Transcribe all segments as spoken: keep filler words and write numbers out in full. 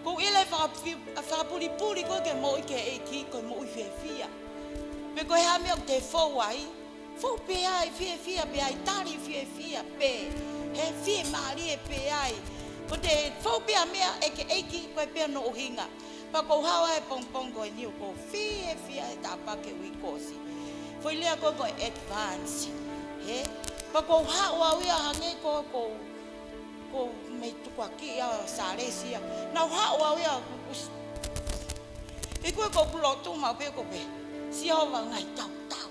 Ko e ʻilo fakapi-, fakapulipuli ko ē ke moʻui ki he ʻEiki, ko e moʻui fiefia. Pe ko e hā e meʻa ʻoku te fou ai, fou pē ai fiefia, pē ai tali fiefia, pē he fiemālie pē ai. Ko ʻete fou pē ʻa e meʻa ʻe ki he ʻEiki, ko e pē hono ʻuhinga. Pea ʻoku ou haʻu he pongipongi ko eni ʻoku ou fiefia he tāpuaki ʻa e uike kuo ʻosi. Foʻi lea ko ē ko e advance. Hē? Pea ʻoku ou haʻu au ia hangē ko, ko, ko e meʻa tukuakiʻi ʻa Sālesi ia. Naʻá ku haʻu au ia, ʻoku s-, ʻi he ko ē ʻoku ou lotu maʻu pē ʻoku ou pehē, Sihova ngaahi kautau.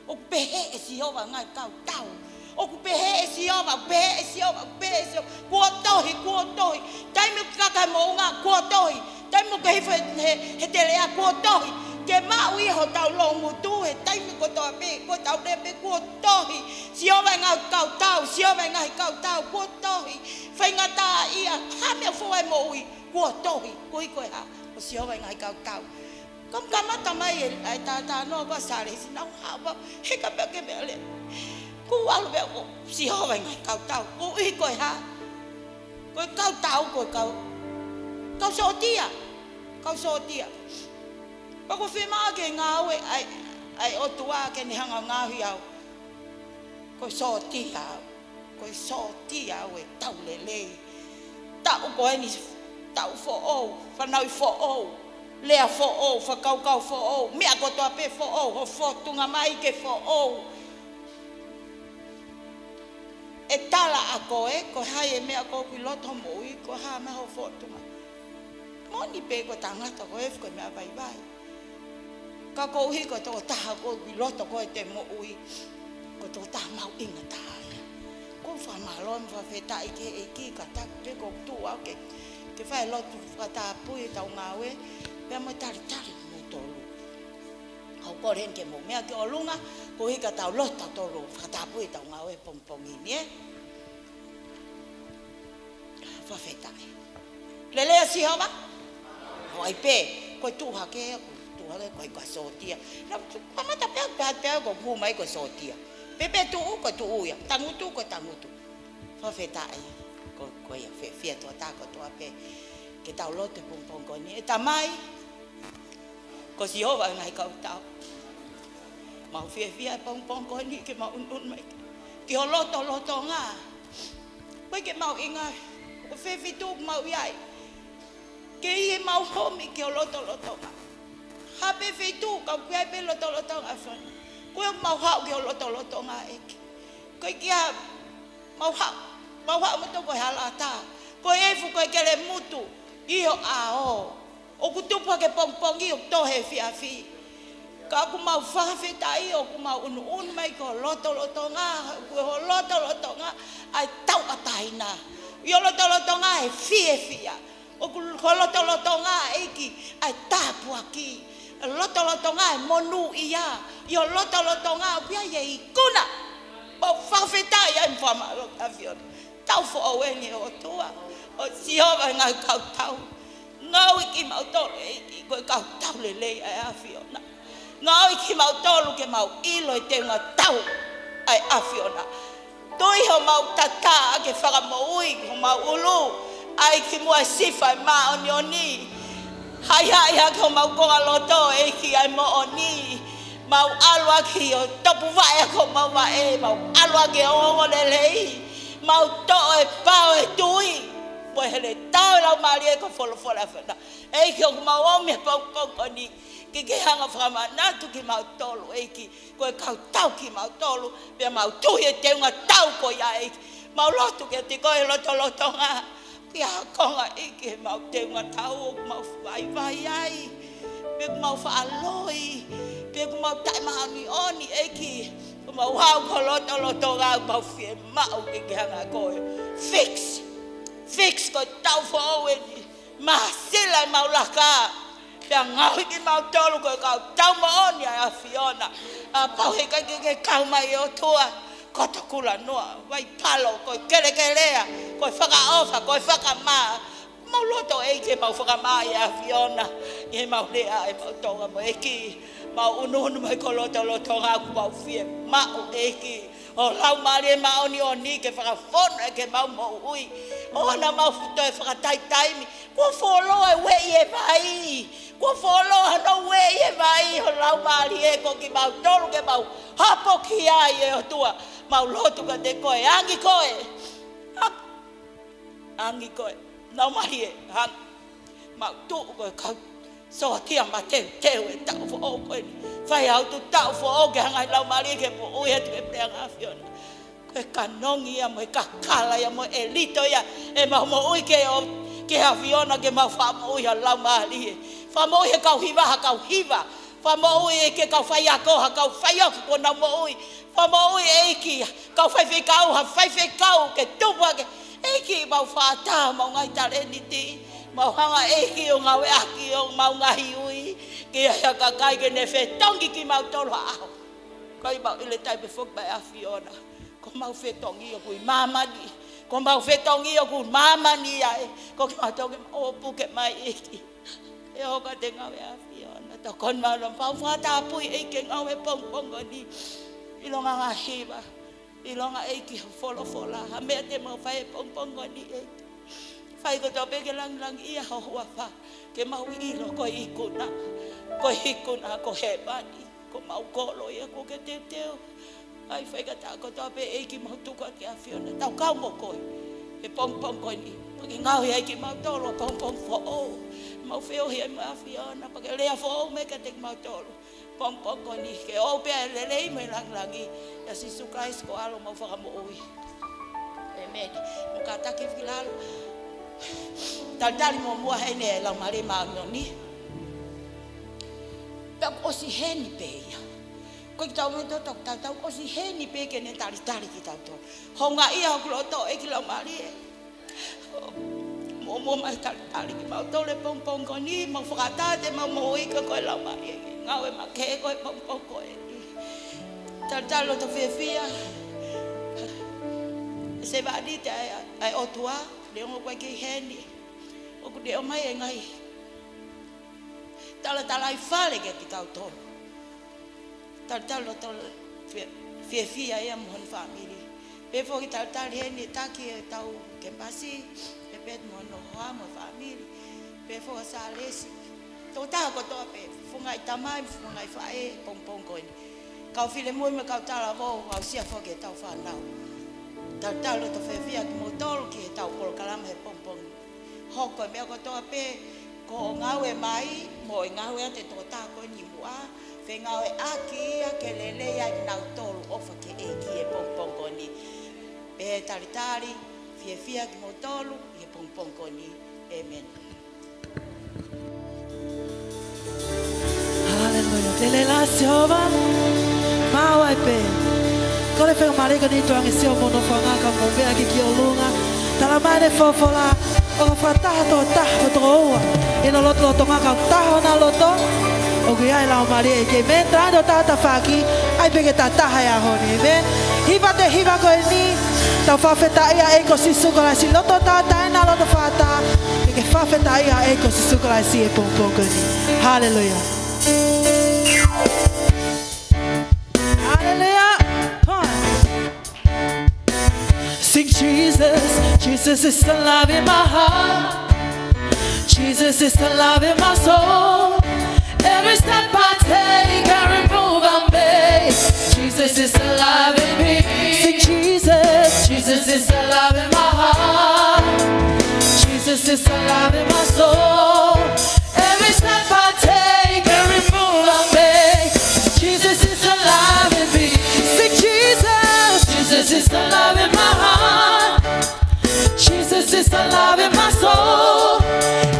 ʻOku pehē ʻe Sihova ngaahi kautau. ʻOku pehē ʻe Sihova, ʻoku pehē ʻe Sihova, ʻoku pehē ʻe Sihova. Kuo tohi, kuo tohi. Taimi ʻoku kaka he moʻunga, kuo tohi. Taimi ʻoku ke hifo he, he, he teleʻa, kuo tohi. Ke maʻu ia ʻi hotau loungutu, he taimi kotoa pē, ko ʻetau lea pē, kuo tohi. Sihova ngaahi kautau, Sihova ngaahi kautau, kuo tohi. Faingataʻaʻia, hā e meʻa ʻoku fou ai e moʻui, kuo tohi. Koeʻuhi ko e hā, ko Sihova ngaahi kautau. Kam-, kamata mai e, ʻa e tātānoa ko ē ʻa Sālesi, naʻá ku haʻu pē, heka pē ki he meʻalele. Kuo ʻalu pē au, ko Sihova ngaahi kautau. Koeʻuhi ko e hā? Ko e kautau, ko e kau, kau sōtia. Kau sōtia. Pea ʻoku ou fiemaʻu ke ngāue ai, ʻa e ʻOtua ke ne hanga ʻo ngaohi au. Ko e sōtia au. Ko e sōtia au ʻo e tau lelei. Taʻu ko eni, taʻu foʻou, fanauʻi foʻou, lea foʻou, fakakaukau foʻou, meʻa kotoa pē foʻou, ho fōtunga mai ke foʻou. ʻE tala ʻa koe, ko e hā e meʻa ʻoku ʻi loto moʻui, ko e hā mai ho fōtunga. Moʻoni pē ko e tangata ko e fu ko e meʻa vaivai. Ka koeʻuhi ko e tokotaha ko ē ʻi loto ko ē ʻete moʻui, ko e tokotaha mahuʻinga taha ia. ʻOku ou fakamālō mo fakafetaʻi ki he ʻEiki ka taku pē ko e tuʻu au ke, ke fai lotu fakatapui ʻetau ngāue, pea mo e talitali mo tolu. Kau kole heni ke mou meʻa ki ʻolunga, koeʻuhi ka tau lotu tautolu fakatapui ʻetau ngāue he pongipongi ni, ē. Fakafetaʻi. Lelei ʻa Sihova? ʻOku ʻi ai pē, ko e tuʻu hake, ko e tuʻu hake, ko e kau sōtia. Naʻá ku kamata pē, pē, pē, ko e hū mai ko e sōtia. Pē, pē tuʻu, ko e tuʻu ia. Tangutu, ko e tangutu. Fakafetaʻi. Ko, ko ia, fiefia tuʻa tā kotoa pē. Ke tau lotu he pongipongi ko eni. ʻE Tamai, ko Sihova ngaahi kautau. Mau fiefia he pongipongi ko eni ke mau ʻunuʻunu mai ki ho lotolotonga. Ko e ke mau inga, ko e feituʻu mau ʻi ai. Ke ʻi ai ʻemau homi ki ho lotolotonga. Hā pē feituʻu, ka ʻoku ʻi ai pē lotolotonga fana. Ko e mau haʻu ki ho lotolotonga ʻEiki. Ko e kia mau haʻu, mau haʻu mo toko he hala ʻatā. Ko e efu ko e kelemutu ʻi ho ʻao. ʻOku tupu hake pongipongi ʻoku tō he efiafi. Ka ʻoku mau fakafetaʻi ʻoku mau ʻunuʻunu mai ki ho lotolotonga, ko ho lotolotonga ʻa e tauʻatāina. ʻI ho lotolotonga ʻa e fiefia. ʻOku ho lotolotonga ʻEiki ʻa e tāpuaki. Lotolotonga ʻa e monūʻia. ʻI ho lotolotonga ʻoku ʻi ai e ikuna. Mau fakafetaʻi ai mo fakamālō ki he ʻAfiona. Taʻu foʻou eni ʻe ʻOtua. ʻO Sihova ngaahi kautau. Ngaohi kimautolu ʻEiki ko e kautau lelei ʻa e ʻAfiona. Ngaohi kimautolu ke mau ʻilo e teunga tau ʻa e ʻAfiona. Tui homau tatā ke fakamoʻui homau ʻulu, ʻai ki muʻa e sifa ʻo e māʻoniʻoni. Haʻihaʻi hake homau kongaloto ʻEiki ʻa e moʻoni. Mau ʻalu ʻaki ʻo topuvaʻe ʻaki homau vaʻe, mau ʻalu ʻaki e ongoongolelei. Mau toʻo e pao ʻo e tui. Mo e heletā ʻo e Laumālie ko e folofola ʻa e ʻAfiona. ʻEiki ʻoku mau ō mai he pongipongi ko eni ke ke hanga ʻo fakamanatu kimautolu ʻEiki. Ko e kautau kimautolu, pea mau tui e teunga tau ko ia ʻEiki. Mau lotu kiate koe he lotolotonga. Pea konga ʻEiki ʻemau teunga tau ʻoku mau vaivai ai. Pe ʻoku mau faʻa loi. Pe ʻoku mau taʻemāʻoniʻoni ʻEiki. ʻOku mau haʻu ki ho lotolotonga ʻoku mau fiemaʻu ke ke hanga ʻo fix. Fix ko e taʻu foʻou eni. Māsila ʻemau laka. Pea ngaohi kimautolu ko e kautau moʻoni ʻa e ʻAfiona. Kapau heʻikai ke ke kau mai ʻOtua. Ko e tokula noa. Vaipalo, ko e kelekelea. Ko e fakaʻofa, ko e fakamā. Mau loto ʻEiki ke mau fakamā ʻi he ʻAfiona. ʻI heʻemau lea, ʻemau tonga mo ʻEiki. Mau ʻunuʻunu mai ki ho lotolotonga ʻoku mau fiemaʻu ʻEiki. Ho Laumālie Māʻoniʻoni ke fakafonu ʻa ʻemau moʻui. ʻOua naʻa mau toe fakataitaimi. Kuo fuoloa e ueʻi e vai. Kuo fuoloa hono ueʻi e vai ho Laumālie ko kimautolu ke mau hapo ki ai ʻe ʻOtua. Mau lotu kiate koe, angi koe. Angi koe. Laumālie, angi. Mau tuʻu ko e kau sōtia mateuteu e taʻu foʻou ko eni. Fai ʻa e tuʻu taʻu foʻou ke hanga ʻe he Laumālie ke moʻui atu ki he puleʻanga ʻAfiona. Ko e kanongi ia mo e kakala ia mo e ʻelito ia ʻemau moʻui ke ō ki he ʻAfiona ke mau fakamoʻui ʻa e Laumālie. Fakamoʻui he kau hiva ha kau hiva. Fakamoʻui ʻEiki e kau faiako ha kau faiako kuo nau moʻui. Fakamoʻui ʻEiki kau faifekau ha faifekau ke tupu hake. ʻEiki mau fakataha mau ngaahi talēniti. Mau hanga ʻEiki ʻo ngāueʻaki ʻo mau ngaahi ui. Ke ʻi ai ha kakai ke ne fetongi kimautolu ha ʻaho. Ko ia mau ʻilo ʻe taimi pē foki mai ʻAfiona. Ko mau fetongi ʻoku ʻi māmani. Ko mau fetongi ʻoku ʻi māmani ai. Ko kimautolu ke mau puke mai ʻEiki. ʻE ʻoka te ngāue ʻAfiona. Tokoni mau lo mau fakatapui ʻEiki ke ngāue pongipongi ni. ʻIlonga ngaahi hiva. ʻIlonga ʻEiki ha folofola. Ha meʻa te mau fai pongipongi ni ʻEiki. Fai kotoa pē ke langilangiʻia ho huafa. Ke mau ʻilo ko e ikuna. Ko e ikuna ko hēvani. Ko mau kolo ia kuo ke teuteu. ʻAi faingataʻa kotoa pē ʻEiki mau tuku atu ki he ʻAfiona. Tau kau mo koe. He pongipongi ni. Pea ke ngāue ai kimautolu pongipongi foʻou. Mau feohi ai mo e ʻAfiona. Pea ke lea foʻou mai kiate kimautolu. Pongipongi ni ke ʻoua pē ʻe lelei mo e langilangi. ʻIa Sīsū Kalaisi ko e ʻAlo mo e Fakamoʻui. ʻĒmeni. Mo kātaki ki lalo. Talitali muʻomuʻa heni ʻe Laumālie Māʻoniʻoni. Pea kuo ʻosi heni pē ia. Ko e kiʻi tau me tau tau tau ʻosi heni pē ke ne talitali kitautolu. Houngaʻia hoku loto ʻEiki Laumālie. Muʻomuʻa mai talitali kimautolu he pongipongi ni, mau fakataha te mau moʻui ka ko e Laumālie ke ngāue makehe ko e pongipongi ni. Talitali loto fiefia. Sevāniti ʻa e, ʻa e ʻOtua, neongo ʻoku ʻikai heni. ʻOku ne ʻomai e ngaahi talatalaifale kiate kitautolu. Talitali loto fie-, fiefia ia mo hono fāmili. Pea foki talitali heni e taki ʻetau kemipasi, pea pehē mo hono hoa mo e fāmili. Pea foki ʻa Sālesi. Tokotaha kotoa pē, funga ʻi tamai, funga ʻi faʻē, pongipongi ni. Kau filemui mo e kau talavou, aʻusia foki ʻetau fānau. Talitali loto fiefia kimoutolu ki heʻetau polokalama he pongipongi. Hoko e meʻa kotoa pē, ko hoʻo ngāue mai, mo e ngāue ʻa e tokotaha ko eni muʻa, fengāueʻaki ia ke lelei ai kinautolu ʻofa ki he ʻEiki he pongipongi ni. Pea talitali, fiefia kimoutolu, he pongipongi ni. ʻĒmeni. Haleluia. Lelei lahi Sihova. Maau ai pē. Kole faingamālie ko eni tuʻu ange Sihova mo hono fanga ka mo pea ki ki ʻolunga. Talamai ʻe he folofola. ʻOka fakataha tokotaha ko e tokoua. ʻI hono lotolotonga ka taha hona loto. ʻOku ʻi ai e Laumālie ʻEiki. ʻĒmeni. Tau ʻai hono taha tafaʻaki. ʻAi pē ke tau taha he ʻaho ni. ʻĒmeni. Hiva atu e hiva ko eni. Tau fakafetaʻi ʻa e ʻEiki ko Sīsū Kalaisi. Loto tautea, loto fakataha. Ke ke fakafetaʻi ʻa e ʻEiki ko Sīsū Kalaisi he pongipongi ni. Haleluia. Haleluia. Come on. Sing Jesus, Jesus is the love in my heart. Jesus is the love in my soul. Every step I take, every move I make. Jesus is the love in me. Sing Jesus, Jesus is the love in my heart. Jesus is the love in my soul. Every step I take, every move I make, Jesus is the love in me. Sing Jesus, Jesus is the love in my heart. Jesus is the love in my soul.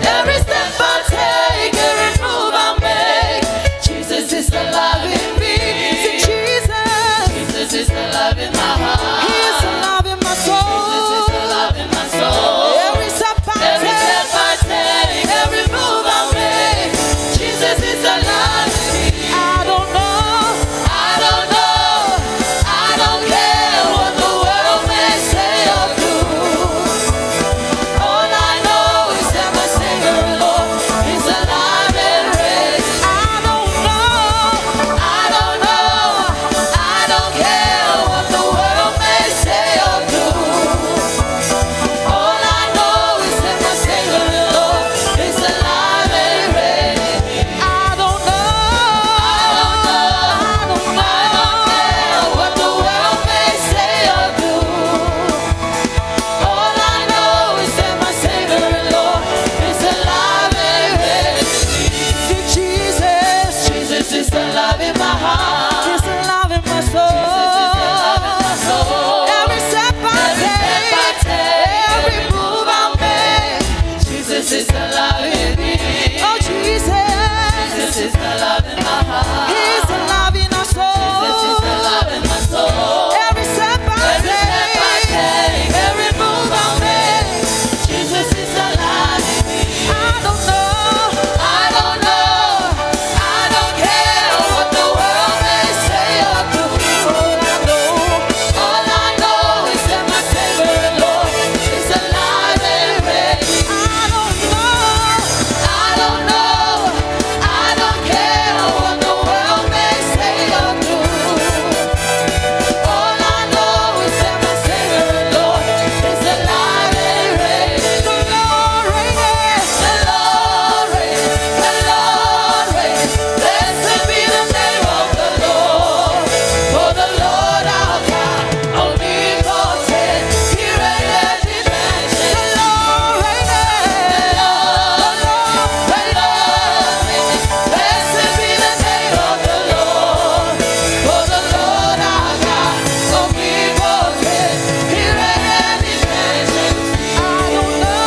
Every step I take, every move I make, Jesus is the love in me. Sing Jesus, Jesus is the love in my heart. He is the love in my soul. Jesus is the love in my soul. Every step I take, every step I take, Is alive in me. Oh, Jesus. Jesus is alive in my heart. He's alive in our soul. Jesus is alive in my soul. Every step I take, every move I make, Jesus is alive in me. I don't know, I don't know, I don't care what the world may say or do. All I know, all I know is that my Savior Lord is alive and reigning. I don't know, I don't know, I don't care what the world may say or do. All I know is that my Savior Lord is alive and reigning. The Lord reigns, the Lord reigns, the Lord reigns. Blessed be the name of the Lord. For the Lord our God, omnipotent, he reigneth in majesty. The Lord reigneth, the Lord, the Lord, the Lord reigneth. Blessed be the name of the Lord. For the Lord our God, omnipotent, he reigneth in majesty. I don't know,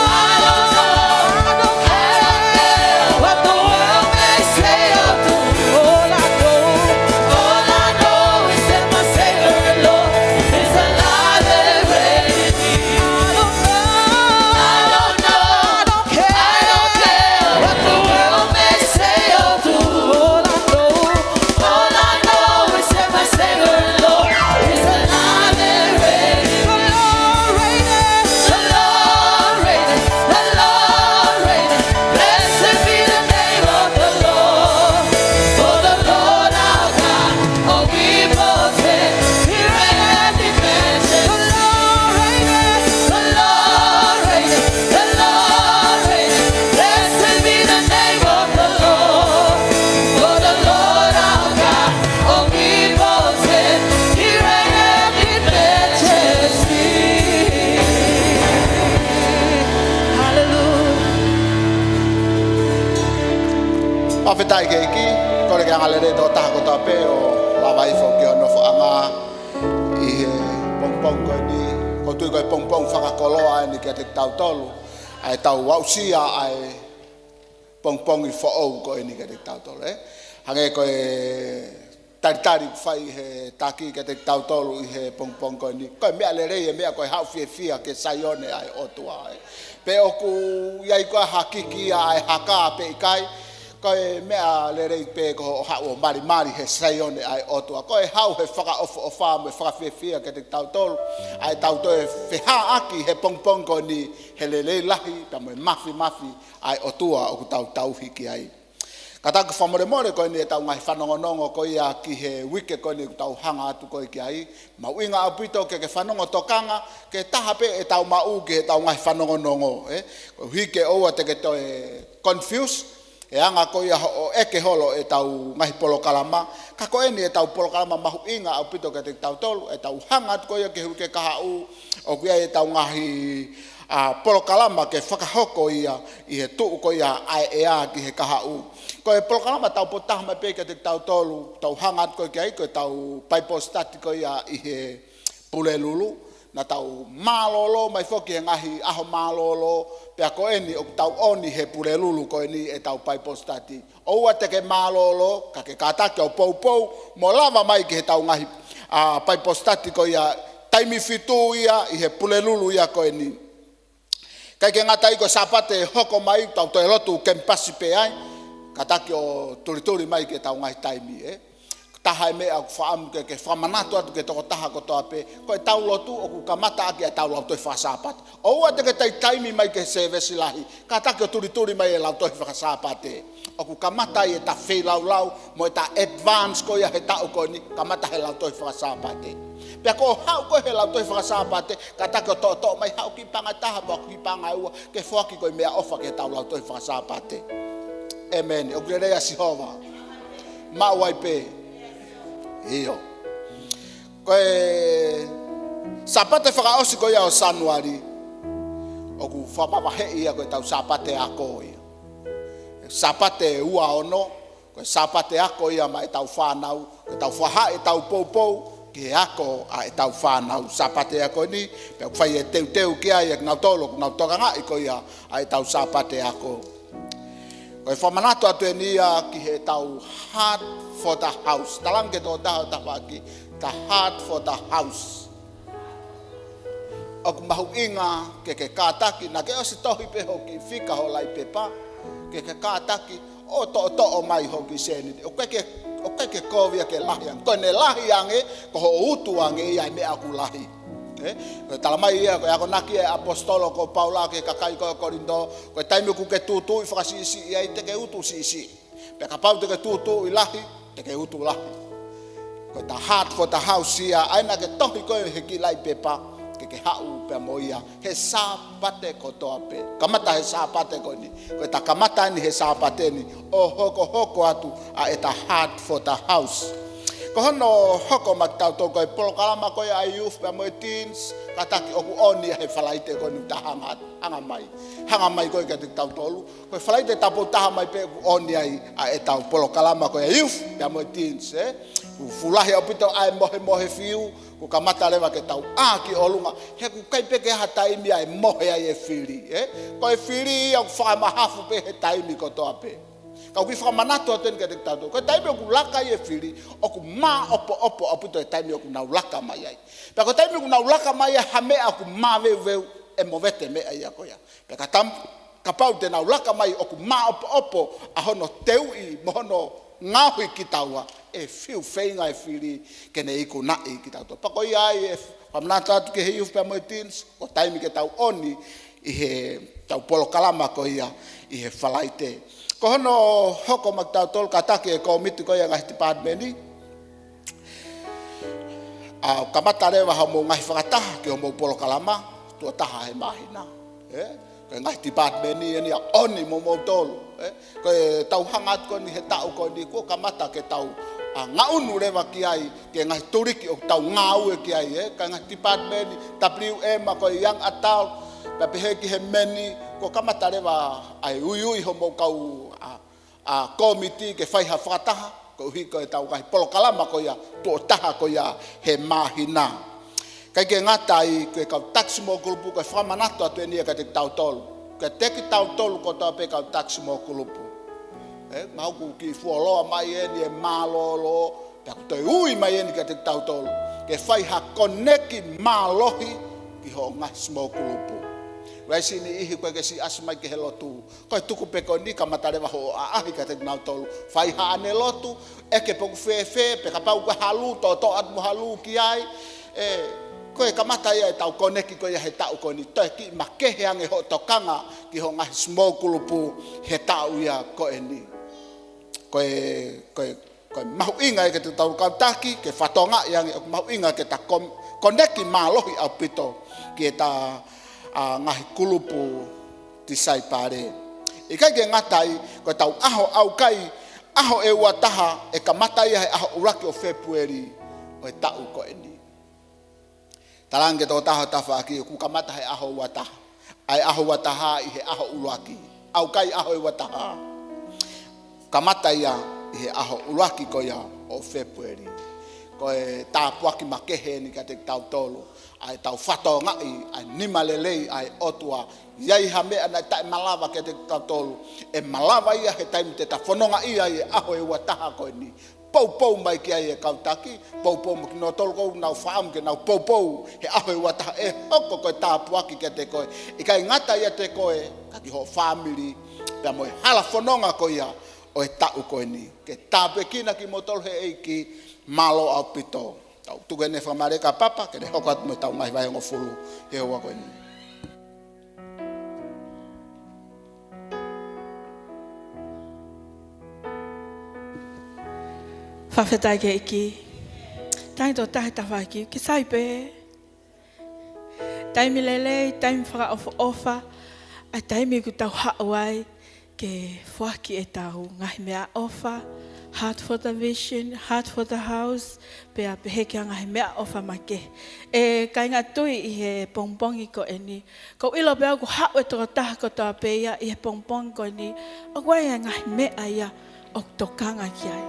I don't know, I don't care what the world may say or do. All I know, all I know is that my Savior Lord is alive and reigning. I don't know, I don't know, I don't care, I don't care what the world may say or do. All I know, all I know is that my Savior Lord is alive and reigning. The Lord reigneth, the Lord reigneth, the Lord reigneth. Blessed be the name of the Lord. For the Lord our God, omnipotent, he reigneth in majesty. The Lord reigneth, the Lord reigneth, the Lord reigneth. Blessed be the name of the Lord. For the Lord our God, omnipotent, he reigneth in majesty. Hallelujah. Fakafetaʻi ki he ʻEiki, kole ke angalelei e tokotaha kotoa pē ʻo lava hifo ki hono nofoʻanga ʻi he pongipongi ko eni. ʻOku ou tui ko e pongipongi fakakoloa eni kiate kitautolu, ʻa ʻetau aʻusia ʻa e pongipongi foʻou ko eni kiate kitautolu, ē? Hangē ko e talitali ʻoku fai ʻe he taki kiate kitautolu ʻi he pongipongi ko eni. Ko e meʻa lelei e meʻa ko e haʻu fiefia ki he Saione ʻa e ʻOtua, ē? Pe ʻoku ʻi ai koā ha kiki ʻa e haka pe ʻikai, ko e meʻa lelei pē ko hoʻo haʻu ʻo malimali he Saione ʻa e ʻOtua. Ko e haʻu he fakaʻofoʻofa mo e fakafiefia kiate kitautolu, ʻa ʻetau toe feʻiloaki he pongipongi ko eni he lelei lahi pea mo e mafimafi ʻa e ʻOtua ʻoku tau tauhi ki ai. Kātaki fakamolemole ko eni ʻetau ngaahi fanongonongo ko ia ki he uike ko eni ʻoku tau hanga atu ko ē ki ai. Mahuʻinga ʻaupito ke ke fanongo tokanga ki he taha pē ʻetau maʻu ki heʻetau ngaahi fanongonongo, ē? Koeʻuhi ke ʻoua te ke toe confuse he anga ko ia hoʻo ʻeke holo ʻetau ngaahi polokalama. Ka ko eni ʻetau polokalama mahuʻinga ʻaupito kiate kitautolu, ʻetau hanga atu ko ia ki he uike kahaʻu, ʻoku ʻi ai ʻetau ngaahi ʻa e polokalama ke fakahoko ia ʻi he tuʻu ko ia ʻa e ʻea ki he kahaʻu. Ko e polokalama tau potu taha mai pē kiate kitautolu, tau hanga atu ko ē ki ai, ko ʻetau Bible study ko ia ʻi he Pulelulu. Naʻa tau mālōlō mai foki he ngaahi ʻaho mālōlō, pea ko eni ʻoku tau ʻomi he Pulelulu ko eni ʻetau Bible study. ʻOua te ke mālōlō, ka ke kātaki ʻo poupou mo lava mai ki heʻetau ngaahi, ʻa, Bible study ko ia, taimi fitu ia ʻi he Pulelulu ia ko eni. ʻIkai ke ngata ai, ko e Sāpate ʻe hoko mai, tau toe lotu kemipasi pē ai, kātaki ʻo tulituli mai ki heʻetau ngaahi taimi, ē? Taha e meʻa ʻoku ou fakaʻamu ke, ke fakamanatu atu ki he tokotaha kotoa pē, ko ʻetau lotu ʻoku kamata ʻaki ʻetau lautohi faka-Sāpate. ʻOua te ke taimi mai ki he sēvesi lahi, kātaki ʻo tulituli mai e lautohi faka-Sāpate. ʻOku kamata ai ʻeta feilaulau mo ʻeta advance ko ia he taʻu ko eni, kamata he lautohi faka-Sāpate. Pea ko hoʻo haʻu ko ē he lautohi faka-Sāpate, kātaki ʻo toʻotoʻo mai, haʻu ki he paʻanga ʻe taha, haʻu ki he paʻanga ʻe ua, ke foaki ko e meʻaʻofa ki heʻetau lautohi faka-Sāpate. ʻĒmeni. ʻOku lelei ʻa Sihova. Maʻu ai pē. ʻIo. Ko e Sāpate fakaʻosi ko ia ʻo Sānuali, ʻoku fakamavaheʻi ia ko ʻetau Sāpate Ako ia. Sāpate ua ono, ko e Sāpate Ako ia maʻa ʻetau fānau, ke tau fakahā ʻetau poupou ki he ako ʻa ʻetau fānau Sāpate ako ni, pea ʻoku fai e teuteu ki ai ʻa kinautolu ʻoku nau tokangaʻi ko ia ʻa ʻetau Sāpate ako. Ko e fakamanatu atu eni ia ki heʻetau Heart for the House. Talaange ki he tokotaha ʻo tafaʻaki, the Heart for the House. ʻOku mahuʻinga ke ke kātaki, naʻa ke ʻosi tohi pē hoʻo kiʻi fika hoʻo laupepa, ke ke kātaki ʻo toʻotoʻo mai hoʻo kiʻi sēniti. ʻOku ʻikai ke, ʻoku ʻikai ke kovi ia ke lahi ange. Ko ʻene lahi ange, ko hoʻo utu ange ia e meʻa ʻoku lahi. Ē? Ko e talamai ia, ko e akonaki ʻa e ʻaposetolo ko Paula ki he kakai ko Kolinitō, ko e taimi ʻoku ke tūtuuʻi fakasiʻisiʻi ai, te ke utu siʻisiʻi. Pea kapau te ke tūtuuʻi lahi, te ke utu lahi. Ko e the Heart for the House ia, ʻa ia naʻa ke tohi ko ē he kiʻi laupepa, ke ke haʻu pea mo ia he Sāpate kotoa pē. Kamata he Sāpate ko eni. Ko ʻeta kamata eni he Sāpate ni, ʻo hokohoko atu ʻa ʻeta Heart for the House. Ko hono hoko maʻa kitautolu ko e polokalama ko ia ʻa e youth pea mo e teens, kātaki ʻoku ʻoni ia he Falaite ko eni ʻoku ta hanga, hanga mai. Hanga mai ko ē kiate kitautolu. Ko e Falaite tāpou taha mai pē ʻoku ʻoni ai ʻa ʻetau polokalama ko ia youth pea mo e teens, ē? ʻOku fuʻu lahi ʻaupito ʻa e mohemohe fiu, kuo kamata leva ke tau ʻā ki ʻolunga, he ʻoku ʻikai pē ke ʻi ai ha taimi ʻa e mohe ai e fili, ē? Ko e fili ia ʻoku fakamahafu pē he taimi kotoa pē. Ka ʻoku ou fakamanatu atu eni kiate kitautolu, ko e taimi ʻoku laka ai e fili, ʻoku māʻopoʻopo ʻaupito e taimi ʻoku nau laka mai ai. Pea ko e taimi ʻoku nau laka mai ai ha meʻa ʻoku māveuveu, ʻe movete meʻa ia ko ia. Pea ka tam-, kapau te nau laka mai ʻoku māʻopoʻopo ʻa hono teuʻi mo hono ngaohi kitaua, ʻe fiu feinga e fili ke ne ikunaʻi kitautolu. Pea ko ia ai e fakamanatu atu ki he youth pea mo e teens, ko e taimi ke tau ʻoni ʻi heʻetau polokalama ko ia ʻi he Falaite. Ko hono hoko maʻa kitautolu, kātaki e kōmiti ko ia ngaahi department, ʻa, kamata leva hoʻomou ngaahi fakataha ki hoʻomou polokalama tuʻo taha he māhina. Ē? Ko e ngaahi department eni ʻa ʻoni mo moutolu. Ē? Ko ʻetau hanga atu ko eni he taʻu ko eni kuo kamata ke tau, ʻa, ngaʻunu leva ki ai, ki he ngaahi tuliki ʻoku tau ngāue ki ai, ē? Ko e ngaahi department, W M, ko e young adult, pea pehē ki he meni, kuo kamata leva ʻa e uiui hoʻomou kau, ʻa, ʻa, kōmiti ke fai ha fakataha, koeʻuhi ko ʻetau ngaahi polokalama ko ia, tuʻo taha ko ia he māhina. ʻIkai ke ngata ai, ko e kau taki small group, ko e fakamanatu atu eni ia kiate kitautolu. Kiate kitautolu kotoa pē kau taki small group. Ē, mahalo ʻoku kiʻi fuoloa mai eni e mālōlō, pea ʻoku toe ui mai eni kiate kitautolu ke fai ha koneki mālohi ki hoʻo ngaahi small group. Vaisi ni ihi ko ē ke siʻi ʻasi mai ki he lotu, ko e tuku pē ko eni kamata leva hoʻo ʻaʻahi kiate kinautolu. Fai haʻane lotu, ʻeke pe ʻoku fēfē, pe kapau ko e halu, toʻotoʻo atu mo halu ki ai. Ē, ko e kamata ia ʻetau koneki ko ia he taʻu ko eni, toe kiʻi makehe ange hoʻo tokanga ki hoʻo ngaahi small group he taʻu ia ko eni. Ko e, ko e, ko e mahuʻinga ia ke tau kātaki, ke fakatokangaʻi ange ʻoku mahuʻinga ke ta kon-, koneki mālohi ʻaupito ki heʻeta, ʻa, ngaahi kulupu tisaipale. ʻIkai ke ngata ai, ko ʻetau ʻaho ʻaukai, ʻaho ʻe ua taha, ʻe kamata ia he ʻaho ʻuluaki ʻo Fēpueli ʻo e taʻu ko eni. Talaange ki he tokotaha ʻo tafaʻaki, ʻoku kamata he ʻaho ua taha. ʻA e ʻaho ua taha ʻi he ʻaho ʻuluaki. ʻAukai ʻaho ʻe ua taha. Kamata ia ʻi he ʻaho ʻuluaki ko ia ʻo Fēpueli. Ko e tāpuaki makehe eni kiate kitautolu. ʻA ʻetau fakatokangaʻi ʻa e nima lelei ʻa e ʻOtua. ʻI ai ha meʻa naʻe taʻemalava kiate kitautolu, ʻe malava ia he taimi te ta fononga ai ʻi he ʻaho ʻe ua taha ko eni. Poupou mai ki ai e kau taki, poupou mo kinautolu ʻoku nau fakaʻamu ke nau poupou he ʻaho ʻe ua taha, ʻe hoko ko e tāpuaki kiate koe. ʻIkai ngata ʻiate koe, ka ki hoʻo fāmili, pea mo e hala fononga ko ia ʻo e taʻu ko eni. Ke tāpuekina kimoutolu he ʻEiki, mālō ʻaupito. Tau tuku eni e fakamālō kia Papa, ke ne hoko atu mo ʻetau ngaahi vahe hongofulu he houa ko eni. Fakafetaʻi ki he ʻEiki. Talaange ki he tokotaha ʻo tafaʻaki, ke sai pē. Taimi lelei, taimi fakaʻofoʻofa, ʻa e taimi ʻoku tau haʻu ai ke foaki ʻetau ngaahi meʻaʻofa, Heart for the Vision, Heart for the House, pea pehē ki he ngaahi meʻaʻofa makehe. ʻE kāinga tui, ʻi he pongipongi ko eni, ʻoku ou ʻilo pē au ʻoku haʻu e tokotaha kotoa pē ia ʻi he pongipongi ko eni, ʻoku ʻi ai e ngaahi meʻa ia ʻoku tokanga ki ai.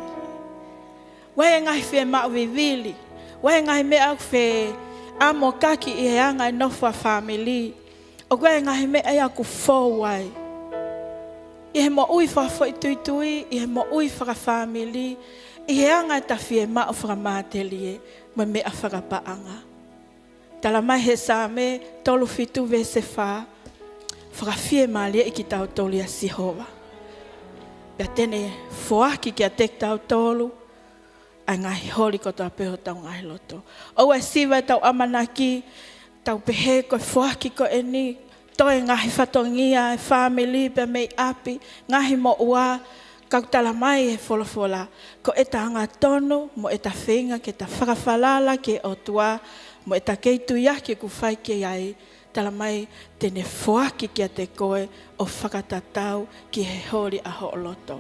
ʻOku ʻi ai e ngaahi fiemaʻu vivili, ʻOku ʻi ai e ngaahi meʻa ʻoku feʻamokaki ʻi he anga e nofo ʻa e fāmili. ʻOku ʻi ai e ngaahi meʻa ia ʻoku fou ai ʻi he moʻui fakafoʻituitui, ʻi he moʻui fakafāmili, ʻi he anga ʻeta fiemaʻu fakamatelie mo e meʻa fakapaʻanga. Talamai he Saame tolu fitu veesi fā, fakafiemālieʻi kitautolu ʻia Sihova, pea te ne foaki kiate kitautolu ʻa e ngaahi holi kotoa pē hotau ngaahi loto. ʻOua ʻe siva ʻetau ʻamanaki, tau pehē ko e foaki ko eni, toe ngaahi fatongia ʻa e fāmili pea mei ʻapi, ngaahi moʻua, ka ʻoku talamai he folofola, ko ʻeta angatonu mo ʻeta feinga ke ta fakafalala ki he ʻOtua, mo ʻeta kei tuiaki ʻoku fai ki ai, talamai te ne foaki kiate koe ʻo fakatatau ki he holi ʻa hoʻo loto.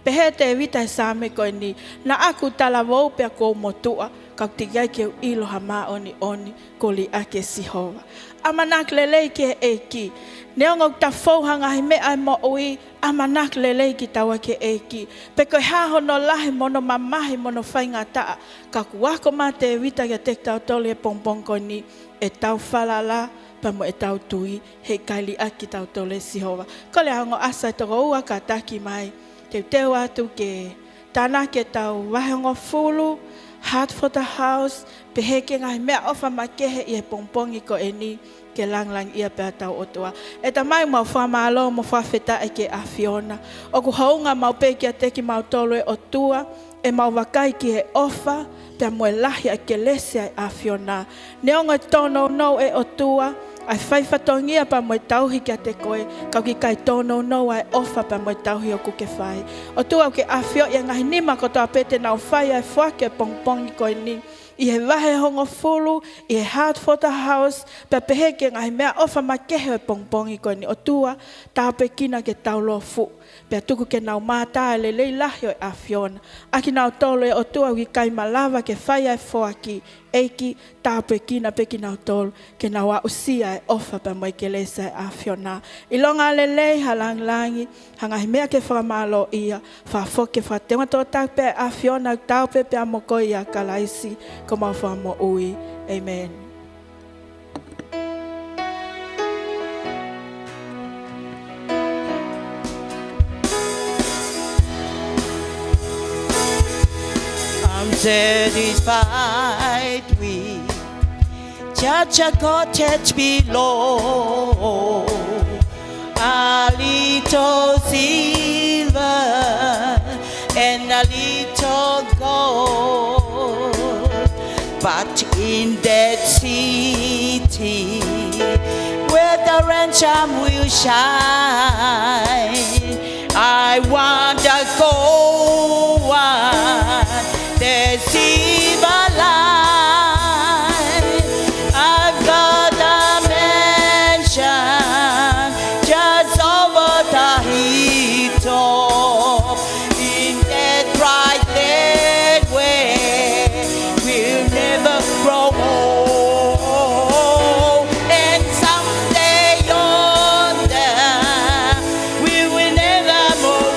Pehē ʻe Tēvita he Saame ko eni, naʻa ku talavou pea kuo u motuʻa, ka ʻoku teʻeki ai ke u ʻilo ha māʻoniʻoni kuo liʻaki ʻe Sihova. ʻAmanaki lelei ki he ʻEiki. Neongo ʻoku ta fou ha ngaahi meʻa ʻi he moʻui, ʻamanaki lelei kitaua ki he ʻEiki. Pe ko e hā hono lahi mo hono mamahi mo hono faingataʻa, ka ʻoku ako mai ʻa Tēvita kiate kitautolu he pongipongi ko eni, ʻetau falala pea mo ʻetau tui, heʻikai liʻaki kitautolu ʻe Sihova. Kole ʻa e ongo ʻasa ʻe toko ua kātaki mai, teuteu atu ke tānaki ʻetau vahehongofulu, Heart for the House, pehē ki he ngaahi meʻaʻofa makehe ʻi he pongipongi ko eni, ke langilangiʻia pē ʻa hotau ʻOtua. ʻE Tamai, mau fakamālō mo fakafetaʻi ki he ʻAfiona. ʻOku hounga maʻu pē kiate kimautolu ʻe ʻOtua, ʻemau vakai ki he ʻofa pea mo e lahi ʻa e kelesi ʻa e ʻAfiona. Neongo e tōnounou ʻe ʻOtua ʻa e fai fatongia pea mo e tauhi kiate koe, ka ʻoku ʻikai tōnounou ʻa e ʻofa pea mo e tauhi ʻoku ke fai. ʻOtua, ʻoku ke ʻafioʻi ʻa e ngaahi nima kotoa pē te nau fai ʻa e foaki ʻo e pongipongi ko eni ʻi he vahehongofulu, ʻi he Heart for the House, pea pehē ki he ngaahi meʻaʻofa makehe ʻo e pongipongi ko eni. ʻOtua, tāpuekina ke taulofu, pea tuku ke nau mātā ʻa e lelei lahi ʻo e ʻAfiona. ʻA kinautolu ʻe ʻOtua ʻoku ʻikai malava ke fai ʻa e foaki, ʻEiki, tāpuekina pē kinautolu ke nau aʻusia ʻa e ʻofa pea mo e kelesi ʻa e ʻAfiona. ʻIlonga lelei, ha langilangi, ha ngaahi meʻa ke fakamālōʻia, fakafoki ke fakateunga tokotaha pē ʻa e ʻAfiona, ʻoku tau pēpē ʻa mo koe ʻia Kalaisi ko homau Fakamoʻui. ʻĒmeni. I'm satisfied with just a cottage below, a little silver and a little gold. But in that city where the ransom will shine, I want the gold one, the silver line. I've got a mansion just over the hilltop in that bright land where we'll never grow old. And someday yonder, we will never more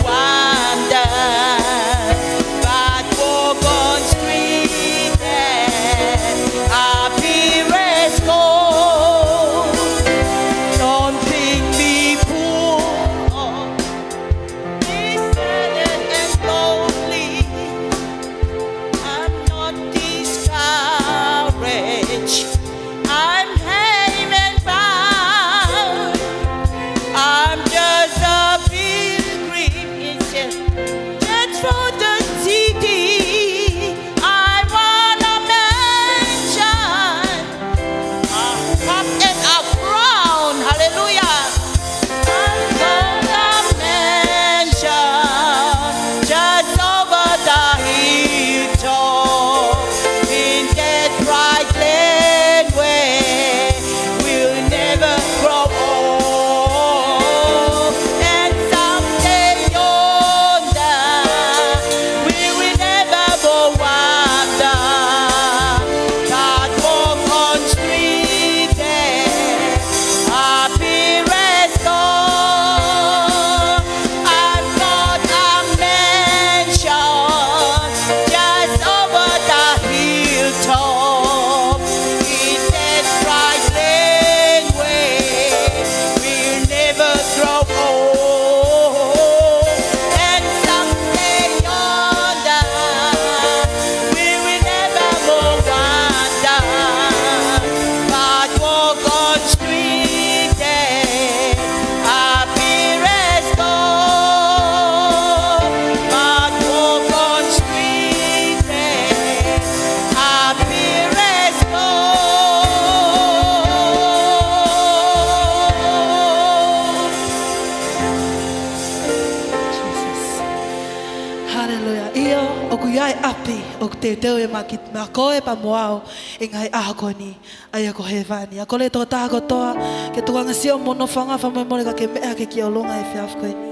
ʻOku ʻi ai ʻapi ʻoku teuteu ia maʻa ki-, maʻa koe pea mo au ʻi he ngaahi ʻaho ko eni, ʻa ia ko hēvani. ʻA ia ko e kole ʻa e tokotaha kotoa ke tukuange ʻa e sio mo e nofoʻanga fakamolemole ka ke meʻa hake ki ʻolunga he efiafi ko eni.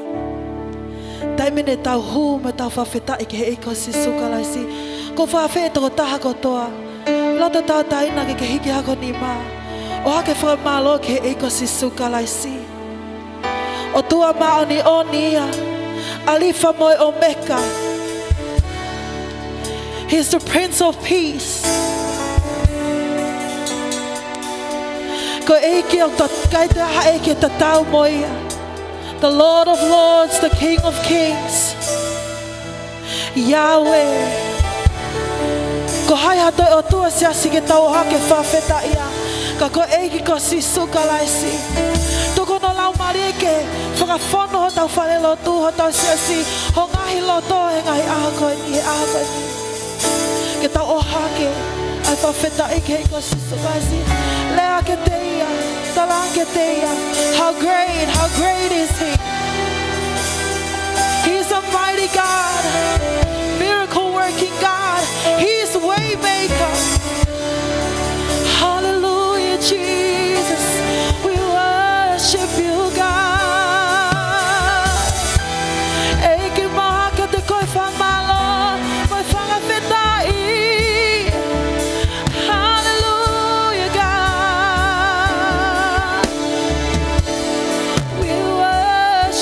Taimi ni ke tau hū mo tau fakafetaʻi ki he ʻEiki ko Sīsū Kalaisi. ʻOku ou fakaafeʻi e tokotaha kotoa, loto tauʻatāina ke ke hiki hake ho nima ʻo ʻohake e fakamālō ki he ʻEiki ko Sīsū Kalaisi. ʻOtua māʻoniʻoni ia, ʻAlifa mo e ʻOmeka. He's the Prince of Peace. Ko e ʻEiki ʻoku ʻikai toe ʻi ai ha ʻEiki tatau mo ia. The Lord of Lords, the King of Kings. Yahweh. Ko hai ha toe ʻOtua, Siasi, ke tau ʻohake e fakafetaʻi ia ka ko e ʻEiki ko Sīsū Kalaisi. Tuku hono Laumālie ke fakafonu hotau falelotu, hotau siasi, ho ngaahi loto he ngaahi ʻaho ko eni, he ʻaho ko eni. Ke tau ʻohake ʻa e fakafetaʻi ki he ʻEiki ko Sīsū Kalaisi. Lea kiate ia, tala kiate ia. How great, how great is he? He's a mighty God, miracle working God. He's way maker. Hallelujah, Jesus. We worship you, God. ʻEiki, mau ʻohake atu koe e fakamālō mo e fakafetaʻi. Hallelujah, God. We worship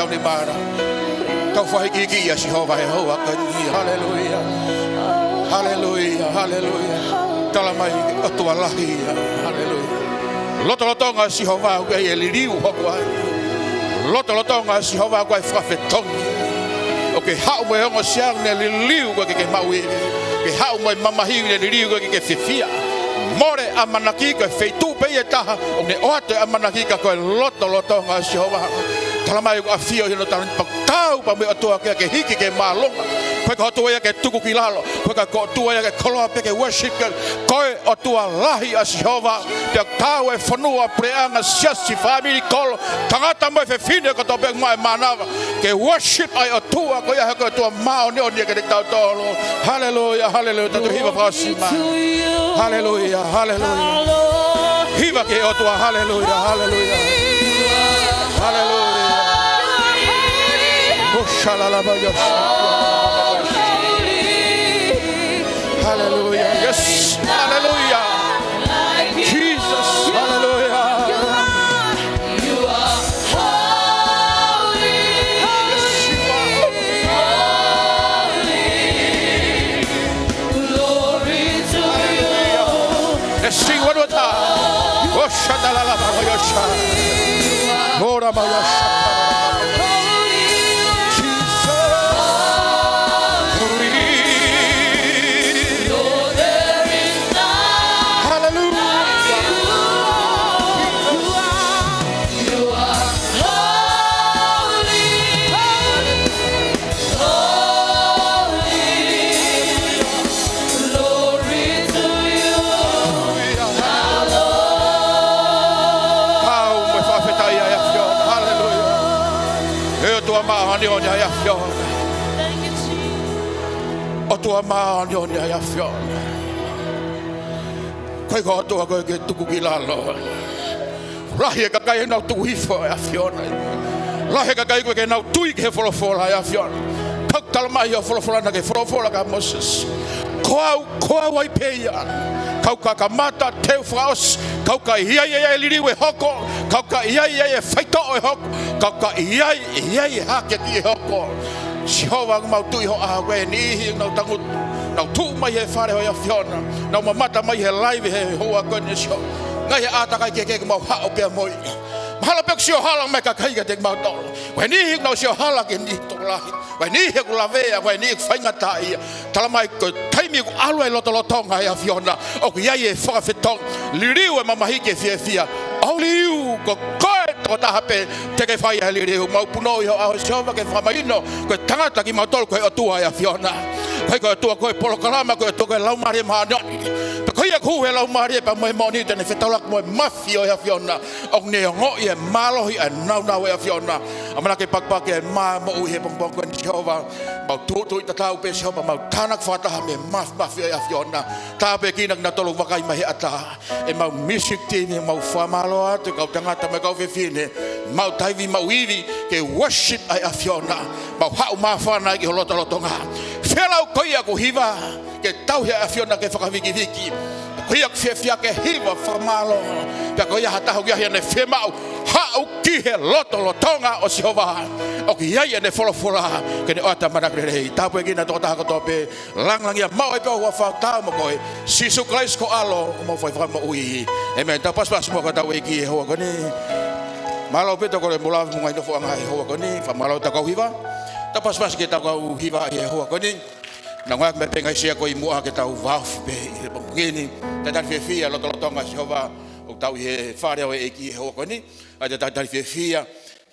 ni mara. Tau fakaikiiki ʻia Sihova he houa ko eni. Haleluia. Haleluia. Haleluia. Tala mai ʻOtua lahi ia. Haleluia. Lotolotonga ʻo Sihova ʻoku ʻi ai e liliu hoko ai. Lotolotonga ʻo Sihova ʻoku ʻi ai e fakafetongi. ʻOku ke haʻu mo e ongosia ʻoku ne liliu koe ke ke maʻu ia. Ke haʻu mo e mamahi ʻoku ne liliu koe ke ke fiefia. Mole ʻamanaki, ko e feituʻu pē ia ʻe taha ʻoku ne ʻoatu e ʻamanaki, ka ko e lotolotonga ʻo Sihova. Tala mai ʻoku ʻafio ʻi hono taloni, pea ʻoku taau pē mo e ʻOtua ke, ke hiki ke māʻolunga. Ko e ʻOtua ia ke tuku ki lalo. Ko e ʻOtua ia ke koloa pē, ke worship pē. Ko e ʻOtua lahi ʻa Sihova. Pea ʻoku taau e fonua, puleʻanga, siasi, fāmili, kolo, tangata mo e fefine kotoa pē ʻoku maʻu e mānava, ke worship ʻa e ʻOtua ko ia he ko e ʻOtua māʻoniʻoni ʻiate kitautolu. Haleluia, haleluia. Tau toe hiva fakaʻosi mai. Haleluia, haleluia. Hiva ki he ʻOtua, haleluia, haleluia. Haleluia. Oh, shalalaba, yes. Haleluia. Yes. Haleluia. Jesus. Haleluia. Yes, you are. Let's sing one more time. Oh, shatalalaba, oh, yes. Ora, oh, yes. Jesus. Hallelujah. Haleluia. Kau mo e fakafetaʻi ʻa e ʻAfiona. Haleluia. ʻE ʻOtua māʻoniʻoni ʻa e ʻAfiona. ʻOtua māʻoniʻoni ʻa e ʻAfiona. Ko e ʻOtua ko ē ke tuku ki lalo. Lahi e kakai ʻoku nau tuku hifo ʻa e ʻAfiona. Lahi e kakai ko ē ʻoku nau tui ki he folofola ʻa e ʻAfiona. Tau tala mai ʻa e folofola naʻe folofola kia Mōsese. Ko au, ko au ai pē ia. Kau ka kamata, te u fakaʻosi. Kau ka ʻi ai, ʻi ai e liliu ʻe hoko. Kau ka ʻi ai, ʻi ai e faitoʻo ʻe hoko. Kau ka ʻi ai, ʻi ai e hākeakiʻi ʻe hoko. Sihova, ʻoku mau tui hoʻo ʻaho ko eni, ʻi heʻenau tangutu, nau tuʻu mai he fale ʻo e ʻAfiona, nau mamata mai he live he houa ko eni, Sihova. Ngaahi ʻātakai kehekehe ʻoku mau haʻu pea mo ia. Mahalo pē ʻoku sio hala mai e kakai kiate kimautolu. Ko e niʻihi ʻoku nau sio hala ki he niʻihi tokolahi. Ko e niʻihi ʻoku lavea, ko e niʻihi ʻoku faingataʻaʻia. Tala mai ko e taimi ʻoku ʻalu ai e lotolotonga ʻa e ʻAfiona, ʻoku ʻi ai e fakafetongi, liliu e mamahi ke fiefia. Only you, ko koe tokotaha pē te ke fai ʻa e liliu. Mau punou ʻi ho ʻao, Sihova, ke fakamahino ko e tangata kimautolu, ko e ʻOtua ʻa e ʻAfiona. ʻIkai ko e ʻOtua ko e polokalama, ko e ʻOtua ko e Laumālie Māʻoniʻoni. Pea ko ia ʻoku hū he Laumālie pea mo e moʻoni te ne fetaulaki mo e mafi ʻo e ʻAfiona. ʻOku ne ongoʻi e mālohi ʻa e nāunau ʻo e ʻAfiona. ʻAmanaki ke pakipaki e mā moʻui he pongipongi ko eni, Sihova. Mau tūtuuʻi tatau pē, Sihova, mau tānaki fakataha mo e māfimafi ʻo e ʻAfiona. Tāpuekina kinautolu ʻoku vakai mai he ʻatā. ʻEmau music team, mau fakamālō atu, kau tangata mo e kau fefine, mau taivi, mau ivi, ke worship ʻa e ʻAfiona, mau haʻu māfana ki ho lotolotonga. Felau ko ia ʻoku hiva, ke tauhi ʻa e ʻAfiona ke fakavikiviki. Ko ia ʻoku fiefia ke hiva fakamālō. Pea ko ia ha taha ʻoku ʻi ai haʻane fiemaʻu, haʻu ki he lotolotonga ʻo Sihova. ʻOku ʻi ai ʻene folofola, ke ne ʻoatu e ʻamanaki lelei. Tāpuekina e tokotaha kotoa pē, langilangiʻia, maʻu ai pē ho huafa, ʻoku tau mo koe, Sīsū Kalaisi ko ho ʻAlo, homau Fakamoʻui. ʻĒmeni. Tau pasipasi muʻa ki hotau ʻEiki he houa ko eni. Mālō ʻaupito ʻa e kole mo e lava mo e ngaahi nofoʻanga he houa ko eni. Fakamālō atu ki he kau hiva. Tau pasipasi ki he kau hiva he houa ko eni. Naʻa ku ngāueʻaki mai pē ngaahi sea ko ē ʻi muʻa ke tau vāofi pē ʻi he pongipongi ni. Talitali fiefia, lotolotonga ʻo Sihova, ʻoku tau ʻi he fale ʻo e ʻEiki he houa ko eni. ʻA ia talitali fiefia